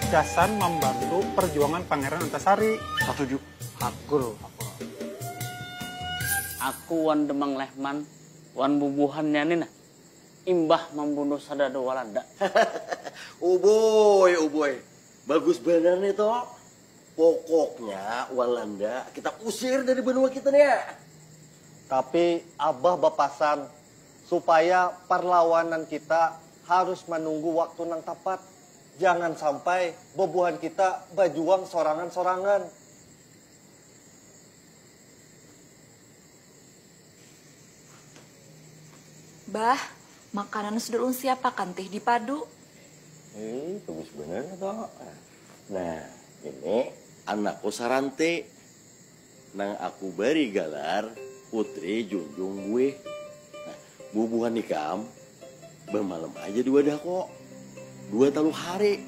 gasan mambantu perjuangan Pangeran Antasari. Satuju. Hakur, hakur. Aku wan Demang Lehman wan bubuhannya ni nah imbah mambunuh sadada Walanda. Ubuy, ubuy. Bagus banar ni to. Pokoknya Walanda kita usir dari banua kita nih. Tapi Abah bapasan supaya parlawanan kita harus manunggu waktu nang tapat. Jangan sampai bebuhan kita bajuang sorangan-sorangan. Bah, makanan sudah ulun siapakan tih di padu. Hei, bagus banar to. Nah, ini anakku Saranti. Nang aku bari galar Putri Junjung Buih. Nah, bubuhan ikam bamalam haja di wadah ko. Dua talu hari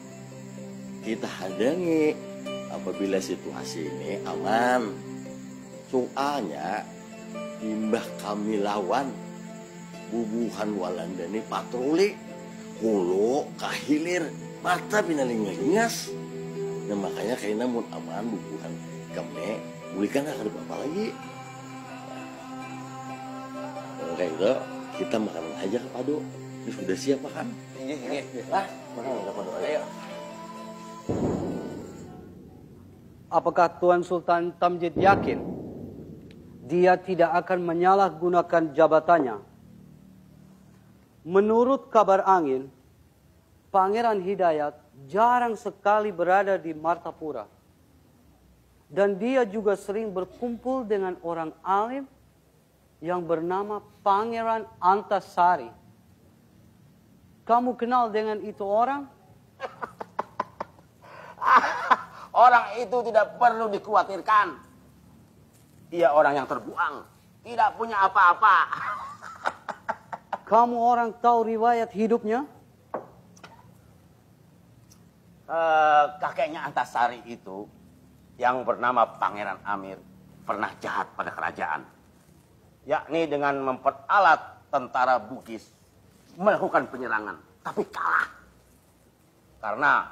kita hadangi apabila situasi ini aman. Soalnya imbah kami lawan bubuhan Walanda ni patroli hulu ka hilir, mata pina lingas-lingas. Nah, makanya kaina mun aman bubuhan ikam ni bulikan lah kada apa-apa lagi. Kalau kayak gitu kita makan aja ke padu. Ini sudah siap makan. Ini, ini. Lah, makan ke padu. Ayo. Apakah Tuan Sultan Tamjid yakin dia tidak akan menyalahgunakan jabatannya? Menurut kabar angin, Pangeran Hidayat jarang sekali berada di Martapura. Dan dia juga sering berkumpul dengan orang alim yang bernama Pangeran Antasari. Kamu kenal dengan itu orang? Orang itu tidak perlu dikhawatirkan. Dia orang yang terbuang, tidak punya apa-apa. Kamu orang tahu riwayat hidupnya? Eh, kakeknya Antasari itu yang bernama Pangeran Amir pernah jahat pada kerajaan, yakni dengan memperalat tentara Bugis melakukan penyerangan, tapi kalah. Karena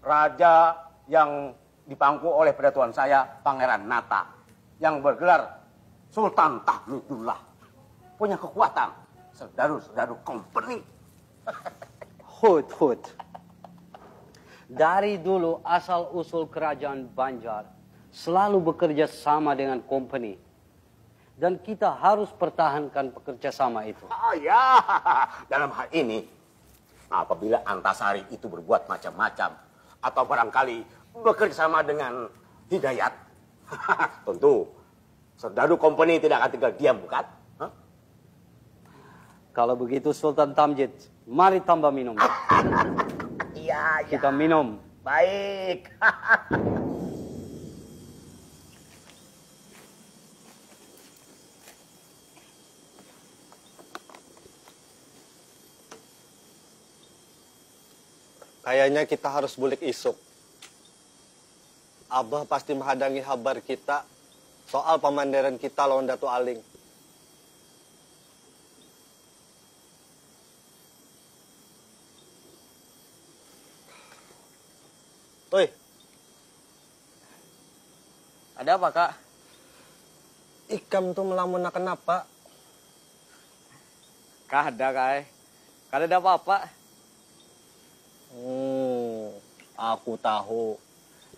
raja yang dipangku oleh pada tuan saya, Pangeran Nata, yang bergelar Sultan Tahmidullah, punya kekuatan serdadu-serdadu company. Hut, hut. Dari dulu asal-usul kerajaan Banjar selalu bekerja sama dengan company. Dan kita harus pertahankan pekerja sama itu. Oh ya, dalam hal ini, apabila Antasari itu berbuat macam-macam, atau barangkali bekerja sama dengan Hidayat, tentu serdadu company tidak akan tinggal diam, bukan? Hah? Kalau begitu Sultan Tamjid, mari tambah minum. Iya, iya. Kita minum. Baik. Kayaknya kita harus bulik isuk. Abah pasti menghadangi habar kita soal pamanderan kita lawan Datu Aling. Oi. Ada apa, Kak? Ikam tuh melamun kenapa? Kada, Kak. Kada ada apa-apa. Hmm, aku tahu.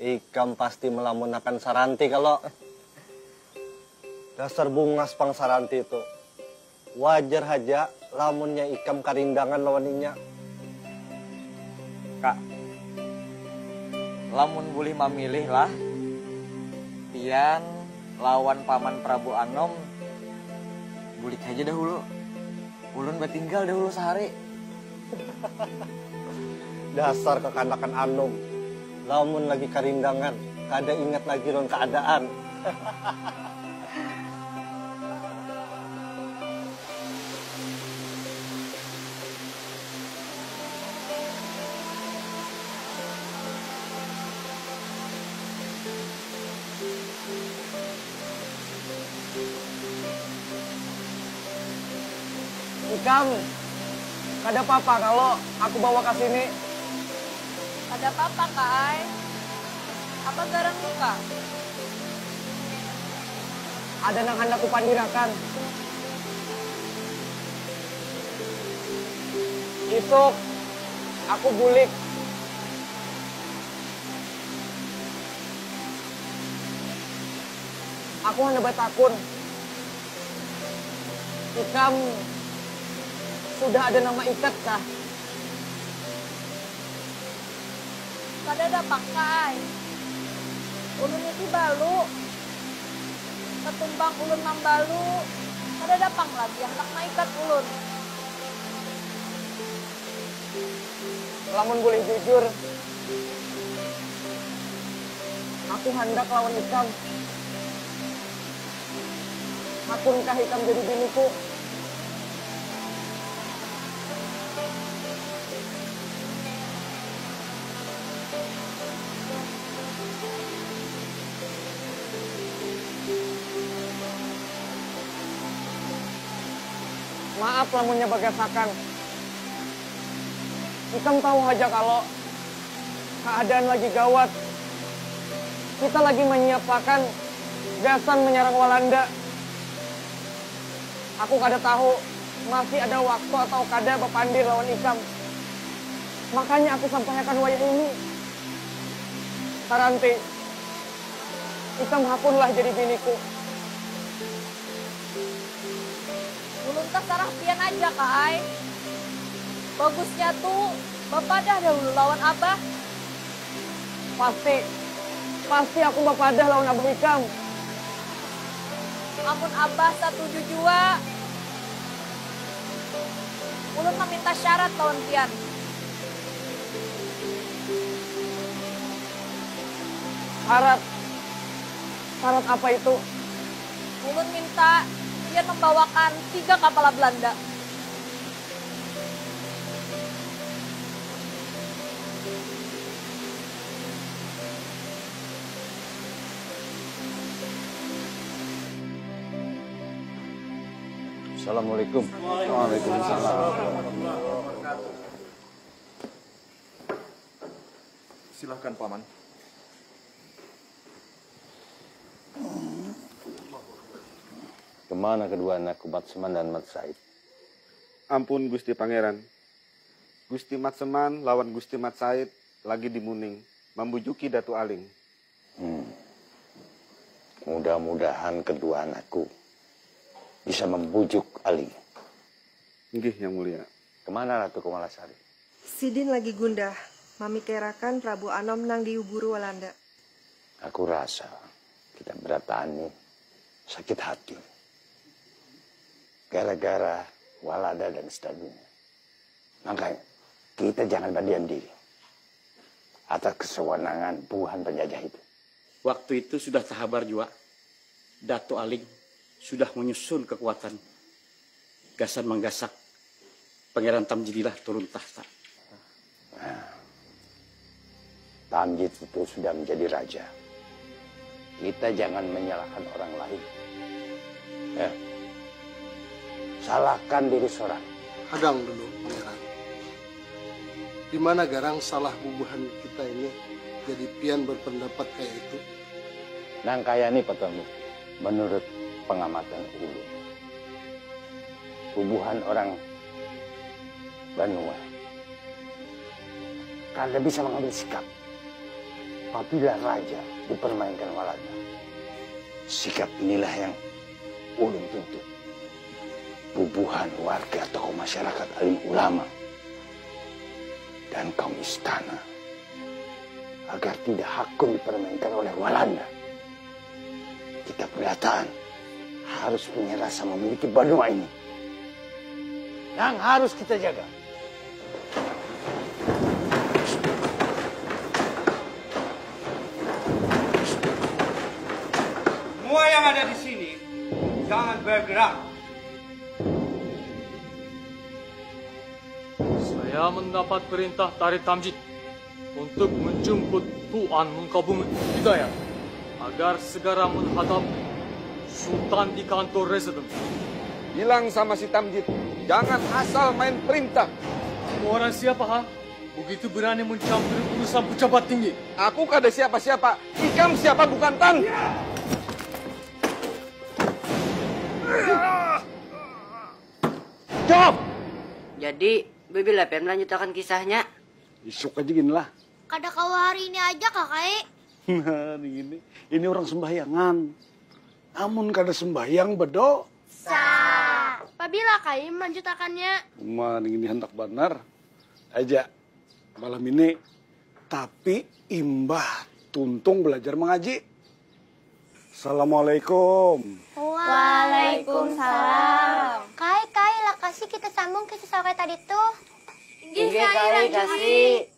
Ikam pasti melamunakan Saranti kalau dasar bungas pang Saranti itu. Wajar haja lamunnya ikam karindangan lawan inya. Kak, lamun bulih mamilih lah, pian lawan Paman Prabu Anom bulik haja dahulu. Ulun batinggal dahulu sahari. Dasar kakanakan Anom, lamun lagi karindangan kada ingat lagi lawan kaadaan. Ikam, kada papa kalo aku bawa ka sini? Kada papa, Ka ai. Apa garang tu, Ka? Ada nang handak kupandirakan. Isuk, aku bulik. Aku handak batakun, ikam sudah ada nang maikat kah? Kadada pang, Ka ai. Ulun ini balu. Katumbang ulun mambalu, kadada pang lagi yang handak maikat ulun. Lamun bulih jujur, aku handak lawan ikam. Hakunkah ikam jadi biniku? Maaf lamunnya bagasakan. Ikam tahu haja kalo, keadaan lagi gawat. Kita lagi menyiapkan gasan menyerang Walanda. Aku kada tahu masih ada waktu atau kada bapandir lawan ikam. Makanya aku sampaiakan wayah ini. Saranti, ikam hakunlah jadi biniku. Ulun tasarah pian aja, Ka ai. Bagusnya tu bapadah dahulu lawan Abah. Pasti, pasti aku bapadah lawan Abah ikam. Amun Abah satuju jua, ulun maminta syarat lawan pian. Syarat? Syarat apa itu? Ulun minta pian mambawakan tiga kapala Belanda. Assalamualaikum. Waalaikumsalam. Silahkan, Paman. Kemana kedua anakku Mat Seman dan Mat Said? Ampun, Gusti Pangeran. Gusti Mat Seman lawan Gusti Mat Said lagi di Muning, mambujuki Datu Aling. Hmm. Mudah-mudahan kedua anakku bisa membujuk Aling. Inggih, Yang Mulia. Kemana Ratu Kemalasari? Sidin lagi gundah, mamikirakan Prabu Anom nang diuburu Walanda. Aku rasa kita berataan ni sakit hati. Gara-gara Walanda dan sebagainya. Makanya, kita jangan berdiam diri atas kesewenangan buhan penjajah itu. Waktu itu sudah tahabar jua, Datu Aling sudah menyusun kekuatan gasan manggasak Pangeran Tamjidillah turun tahta. Nah, Tamjid itu sudah menjadi raja. Kita jangan menyalahkan orang lain. Ya. Salahkan diri seorang. Hadang dulu, Pangeran. Di mana garang salah bubuhan kita ini jadi pian berpendapat kaya itu? Nang kaya ni, Pak Tuan Mufti. Menurut pengamatan ulun, bubuhan orang banua kada bisa mengambil sikap apabila raja dipermainkan Walanda. Sikap inilah yang ulun tuntut. Bubuhan warga, tokoh masyarakat, alim ulama, dan kaum istana agar tidak hakun dipermainkan oleh Walanda. Kita berataan harus punya rasa memiliki banua ini. Yang harus kita jaga. Semua yang ada di sini, jangan bergerak. Saya mendapat perintah dari Tamjid untuk menjemput Tuan Mengkabumi Hidayat agar segera menghadap Sultan di kantor residen. Bilang sama si Tamjid, jangan asal main perintah. Kamu orang siapa, ha? Begitu berani mencampuri urusan pejabat tinggi. Aku kada siapa-siapa. Ikam siapa bukan tan? Jawab! Jadi, bebila pian melanjutakan kisahnya. Isuk aja gini lah. Kada kawa hari ini aja, Kak Kai. Nah, ini, ini orang sembahyangan. Amun kada sembahyang, bedo. Sa. Pabila Kai melanjutakannya? Uma, ini handak banar. Aja, malam ini. Tapi imbah tuntung belajar mengaji. Assalamualaikum. Waalaikumsalam. Kai, Kai, lakasi kita sambung kisah sakai tadi tuh. Inggih, Kai, lakasi.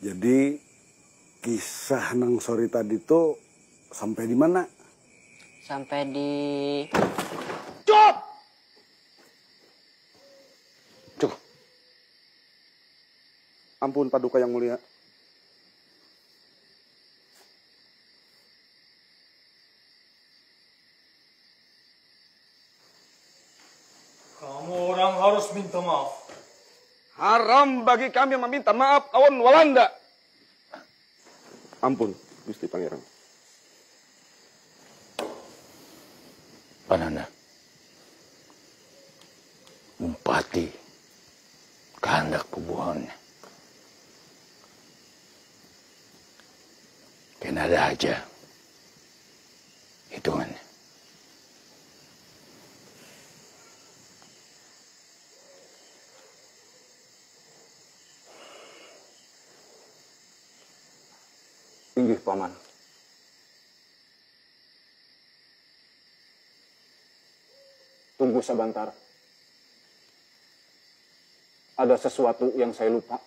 Jadi, Kisah nang sore tadi tu sampai di mana? Sampai di... Cup! Cukup. Ampun, Paduka Yang Mulia. Kamu orang harus minta maaf. Haram bagi kami meminta maaf lawan Walanda. Ampun, Gusti Pangeran. Pananda. Umpati kehendak bubuhannya. Kena ada aja hitungannya. Inggih, Paman. Tunggu sabantar. Ada sesuatu yang saya lupa.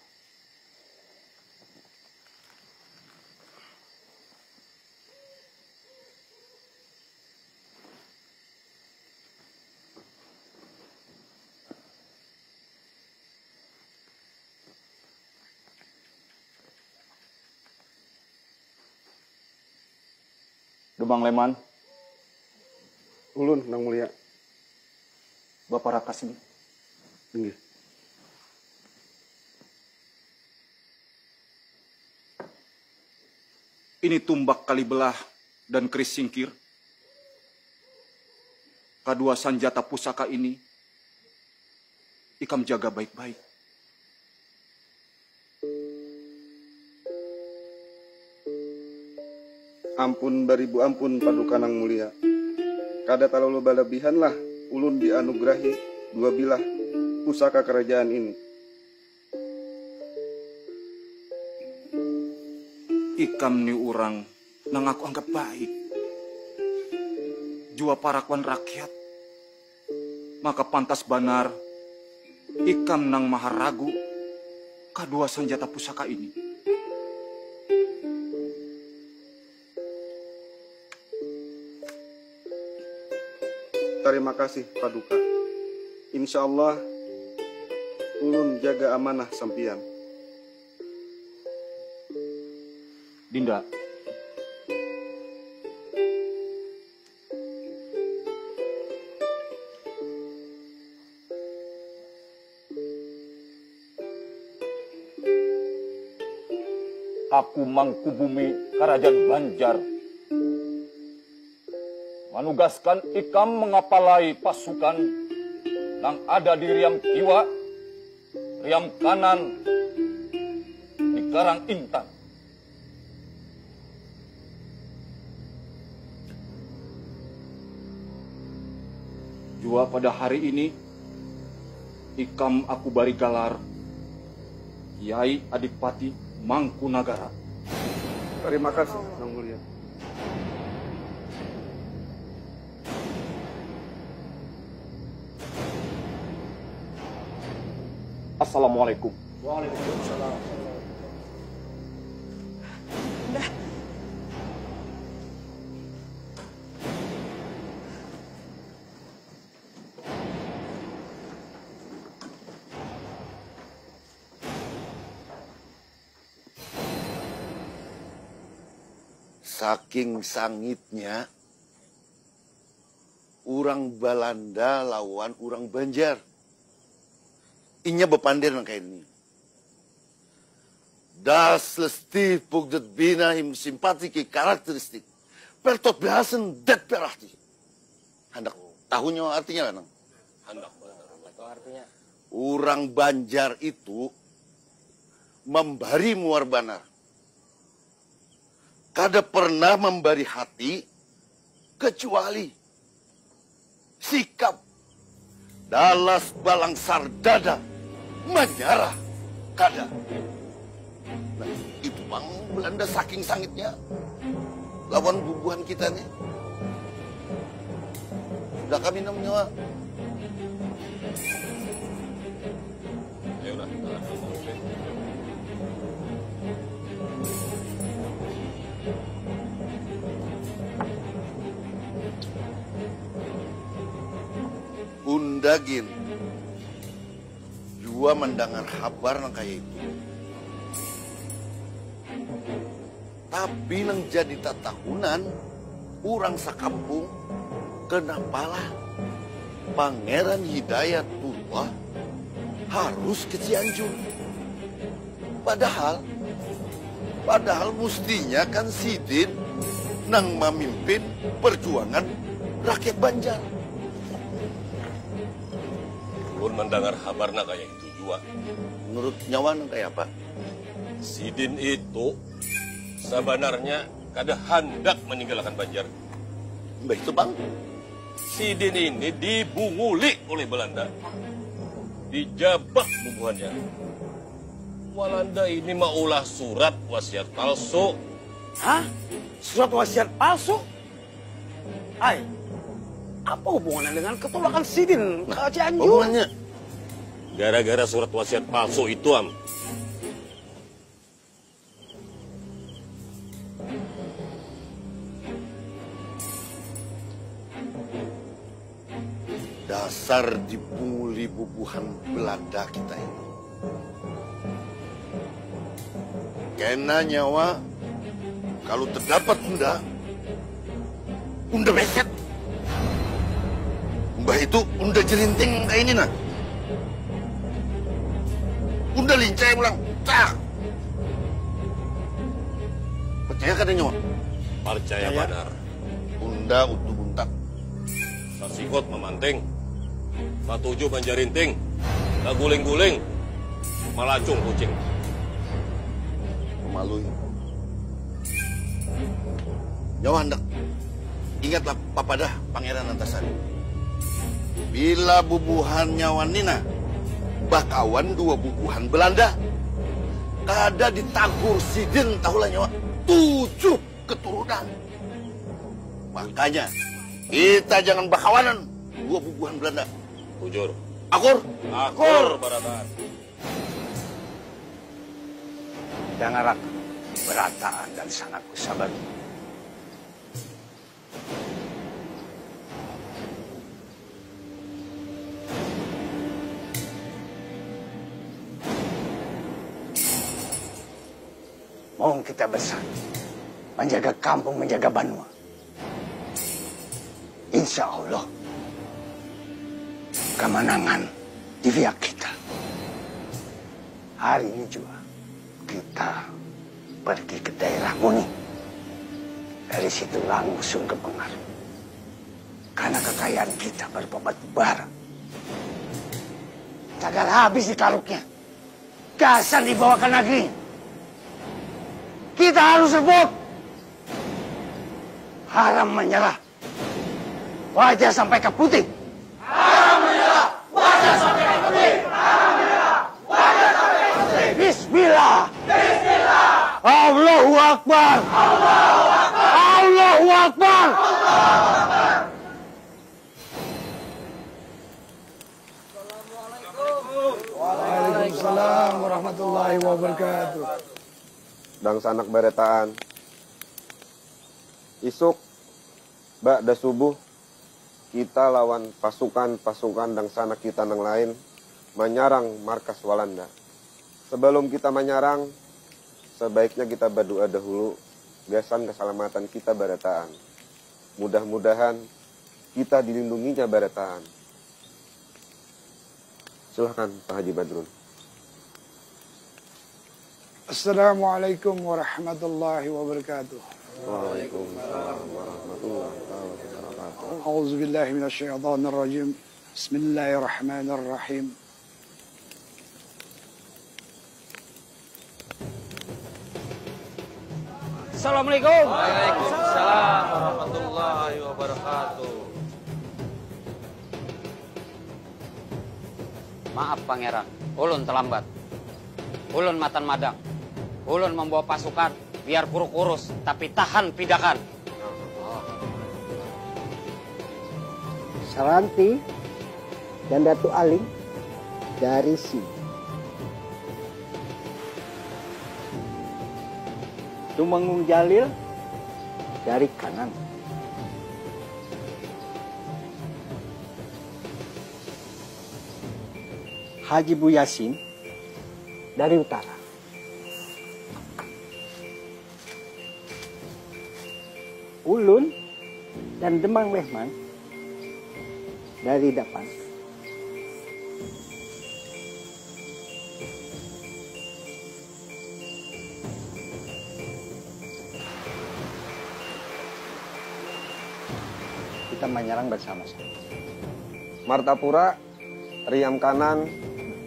Dumang Leman. Ulun, Nang Mulia. Baparakas ini. Inggih. Ini tumbak kalibelah dan keris singkir. Kadua sanjata pusaka ini ikam jaga baik-baik. Ampun baribu ampun, Paduka Nang Mulia. Kada talalu balabihan lah ulun dianugerahi dua bilah pusaka karajaan ini. Ikam ni urang nang aku anggap baik. Jua parak wan rakyat. Maka pantas banar ikam nang maharagu kadua sanjata pusaka ini. Tarima kasih, Paduka. Insya Allah, ulun jaga amanah sampiyan. Dinda. Aku Mangkubumi Karajaan Banjar manugaskan ikam mangapalai pasukan nang ada di riam kiwa, riam kanan, di Karang Intan. Jua pada hari ini, ikam aku bari galar Kiai Adipati Mangkunagara. Tarima kasih, Nang Mulia. Assalamualaikum. Saking sangitnya urang Balanda lawan urang Banjar. Inya bapander nang kaya ini. Das lestih pugdet bina him simpati ki karakteristik. Pertot behasen det perahti. Handak tahu nyawa artinya lah nang. Handak tahu artinya. Urang Banjar itu mambari muar banar. Kada pernah mambari hati kecuali sikap dalas balangsar dada manyarah kada. Nah, itu pang Belanda saking sangitnya lawan bubuhan kita nih. Sudah kami nang nyawa. Ya udah, kita langsung. Dagin jua mandangar habar nang kaya itu. Tapi nang jadi tatahunan urang sakampung, kenapalah Pangeran Hidayatullah harus ke Cianjur. Padahal, padahal mustinya kan sidin nang mamimpin perjuangan rakyat Banjar. Ulun mandangar habar nang kaya itu jua. Menurut nyawa nang kaya apa? Sidin itu sabanarnya kada handak maninggalakan Banjar. Mbah itu pang. Sidin ini dibunguli oleh Belanda. Dijabak bubuhannya. Walanda ini maulah surat wasiat palsu. Hah? Surat wasiat palsu? Ai, apa hubungannya dengan ketolakan sidin ke Cianjur? Hubungannya? Gara-gara surat wasiat palsu itu am. Dasar dipunguli bubuhan belanda kita ini. Kena nyawa kalau terdapat unda, unda beset. Mbah itu unda jelinting kayak ini nah. Unda lincai pulang. Cak. Percaya kada nyawa? Percaya, Percaya. Badar. Unda utuh buntak. Sasikut mamanting, matuju manjarinting, taguling-guling, malacung kucing. Mamalui. Nyawa handak ingatlah papadah Pangeran Antasari. Bila bubuhan nyawa nina bakawan dua bubuhan Belanda, kada ditagur sidin tahulah nyawa tujuh keturunan. Makanya kita jangan bakawanan dua bubuhan Belanda. Bujur. Akur. Akur barataan. Dangarak berataan dan sangat kusabar. Maung kita bersatu menjaga kampung, menjaga banua. Insya Allah kemenangan di pihak kita. Hari ini juga kita pergi ke daerah Muni. Dari situ langsung ke Pengar. Karena kekayaan kita berupa batu bara. Tagal habis di karuknya. Gasan dibawa ke negeri. Kita harus rebut. Haram menyerah. Wajah sampai ke putih. Haram menyerah. Wajah sampai ke putih. Haram menyerah. Wajah sampai ke putih. Bismillah. Bismillah. Allahu Akbar. Allahu Akbar. Allahu Akbar. Allahu Akbar. Waalaikumsalam warahmatullahi wabarakatuh. Dangsanak barataan. Isuk, ba'da subuh, kita lawan pasukan-pasukan dangsanak kita nang lain manyarang markas Walanda. Sebelum kita manyarang, sebaiknya kita berdoa dahulu gasan keselamatan kita barataan. Mudah-mudahan kita dilindunginya barataan. Silahkan Pak Haji Badrun. Assalamualaikum warahmatullahi wabarakatuh. Waalaikumsalam warahmatullahi wabarakatuh. A'udzubillahi minasyaitonirrajim. Bismillahirrahmanirrahim. Assalamualaikum. Waalaikumsalam warahmatullahi wabarakatuh. Maaf Pangeran, ulun terlambat. Ulun matan madang. Ulun membawa pasukan, biar kuruk urus, tapi tahan pidakan. Saranti dan Datu Aling dari sini. Tumenggung Jalil dari kanan. Haji Bu Yasin dari utara. Ulun dan Demang Lehman dari dapan. Kita menyerang bersama-sama. Martapura, riam kanan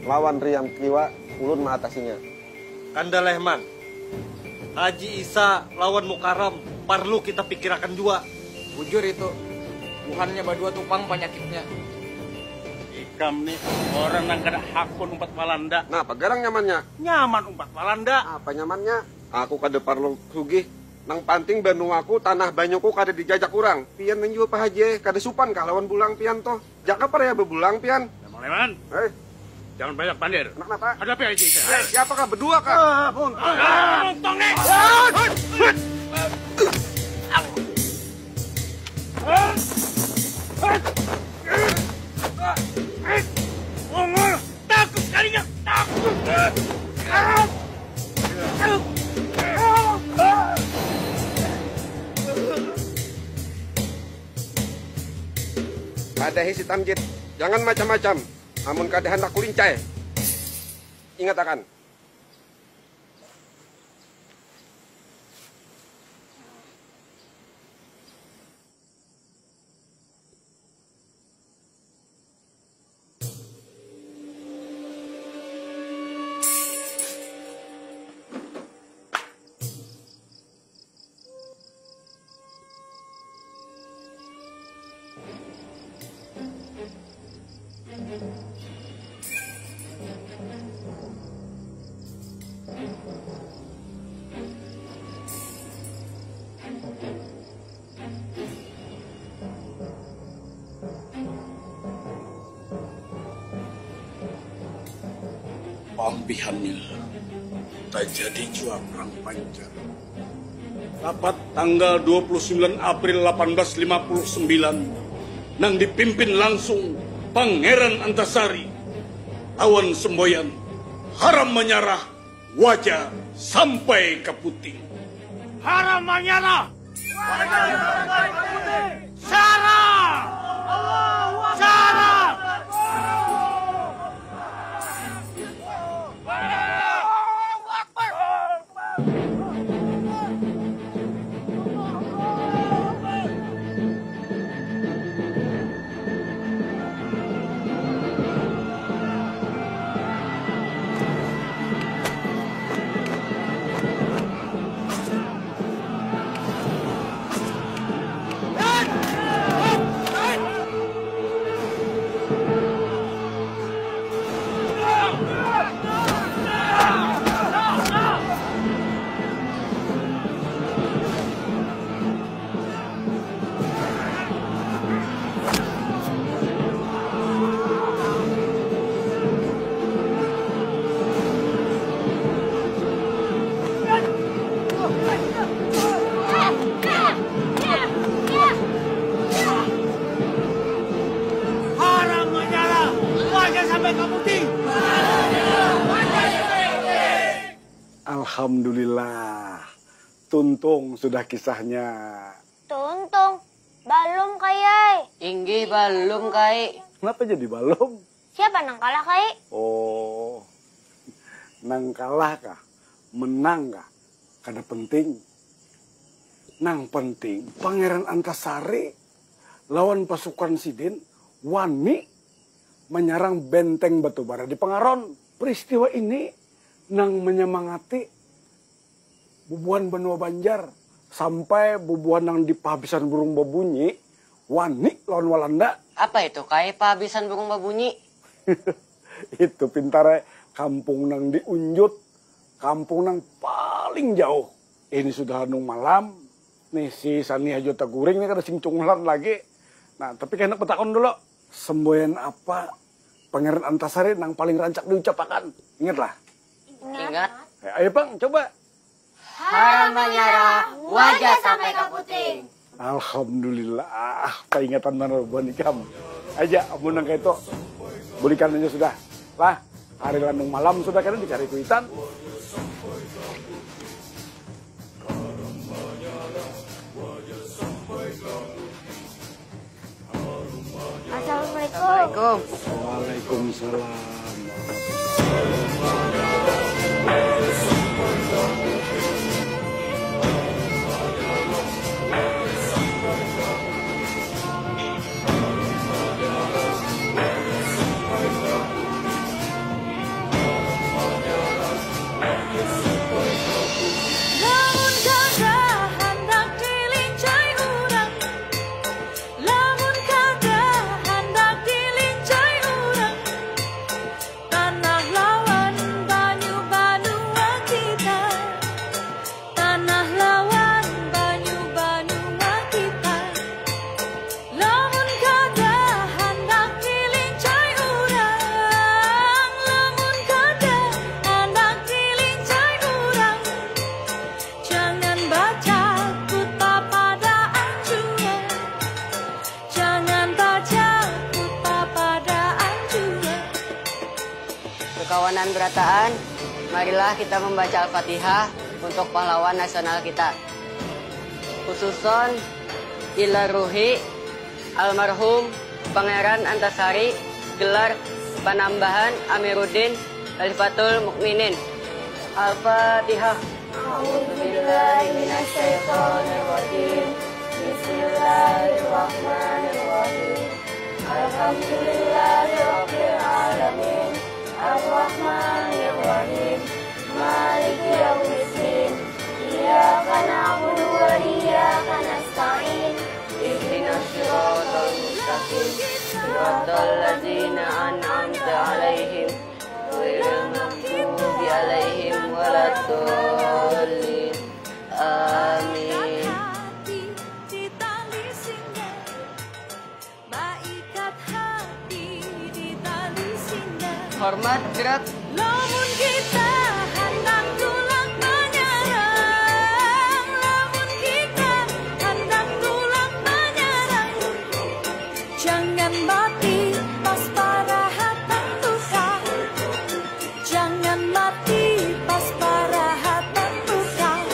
lawan riam kiwa, ulun maatasinya. Kanda Lehman, Haji Isa lawan Mukaram parlu kita pikirakan jua. Bujur itu, buhannya badua tu pang panyakitnya. Ikam ni orang nang kada hakun umpat Walanda. Napa garang nyamannya? Nyaman umpat Walanda. Apa nyamannya? Aku kada parlu sugih. Nang panting banuaku, tanah banyuku kada dijajak urang. Pian nang jua, Pak Haji, kada supan kah lawan bulang pian tuh? Jaka paraya babulang pian. Damang Leman. Eh. Jangan banyak pandir. Kenapa? Hadapi aja. Eh, siapa kah? Berdua kah? Ah, pun. Ah, untung nih. Ongol. Takut sekalinya. Takut. Padahi si Tamjid. Jangan macam-macam. Amun kada handak kulincai. Ingat akan. Pampihannya, tajadi jua perang panjar. Rapat tanggal dua puluh sembilan April delapan belas lima puluh sembilan nang dipimpin langsung Pangeran Antasari lawan semboyan haram manyarah, waja sampai ka puting. Haram manyarah. Sarah! Sarah! Haram manyarah, waja sampai ka puting. Alhamdulillah, tuntung sudah kisahnya. Tuntung, balum, Kai ai. Inggih, balum, Kai. Kenapa jadi balum? Siapa nang kalah, Kai? Oh, nang kalah kah? Menang kah? Kada penting. Nang penting, Pangeran Antasari lawan pasukan sidin wani manyarang Benteng Batubara di Pangaron. Peristiwa ini nang menyemangati bubuhan banua Banjar, sampai bubuhan nang di pahabisan burung babunyi wani lawan Walanda. Apa itu, Kai, pahabisan burung babunyi? Itu pintar, eh. Kampung nang diunjut, kampung nang paling jauh. Ini sudah hanung malam, nih si Sani haja taguring nih, kada sing cungulan lagi. Nah, tapi kahandak batakun dulu, semboyan apa Pangeran Antasari nang paling rancak diucapakan? Ingatlah. Ingat. Eh, ayo, Pang, coba. Haram manyarah, waja sampai ka puting. Alhamdulillah, paingatan banar buhan ikam. Aja, amun nang kaitu, bulikan aja sudah. Lah, Hari landung malam sudah kada dicari kuitan. Assalamualaikum. Waalaikumsalam. Kekawanan berataan, marilah kita membaca Al-Fatihah untuk pahlawan nasional kita. Khususon ila ruhi almarhum Pangeran Antasari, gelar Panambahan Amiruddin Khalifatul Mukminin. Al-Fatihah. أعوذ بالله من الشيطان الرجيم. بسم الله الرحمن الرحيم. الحمد لله رب العالمين. الرحمن الرحيم. مالك يوم الدين. إياك نعبد وإياك نستعين. اهدنا الصراط المستقيم. صراط الذين أنعمت عليهم غير المغضوب عليهم ولا الضالين. آمين. Hormat gerak. Lamun kita handak tulak manyarang, lamun kita handak tulak manyarang, jangan mati pas parahatan tukang, jangan mati pas parahatan tukang.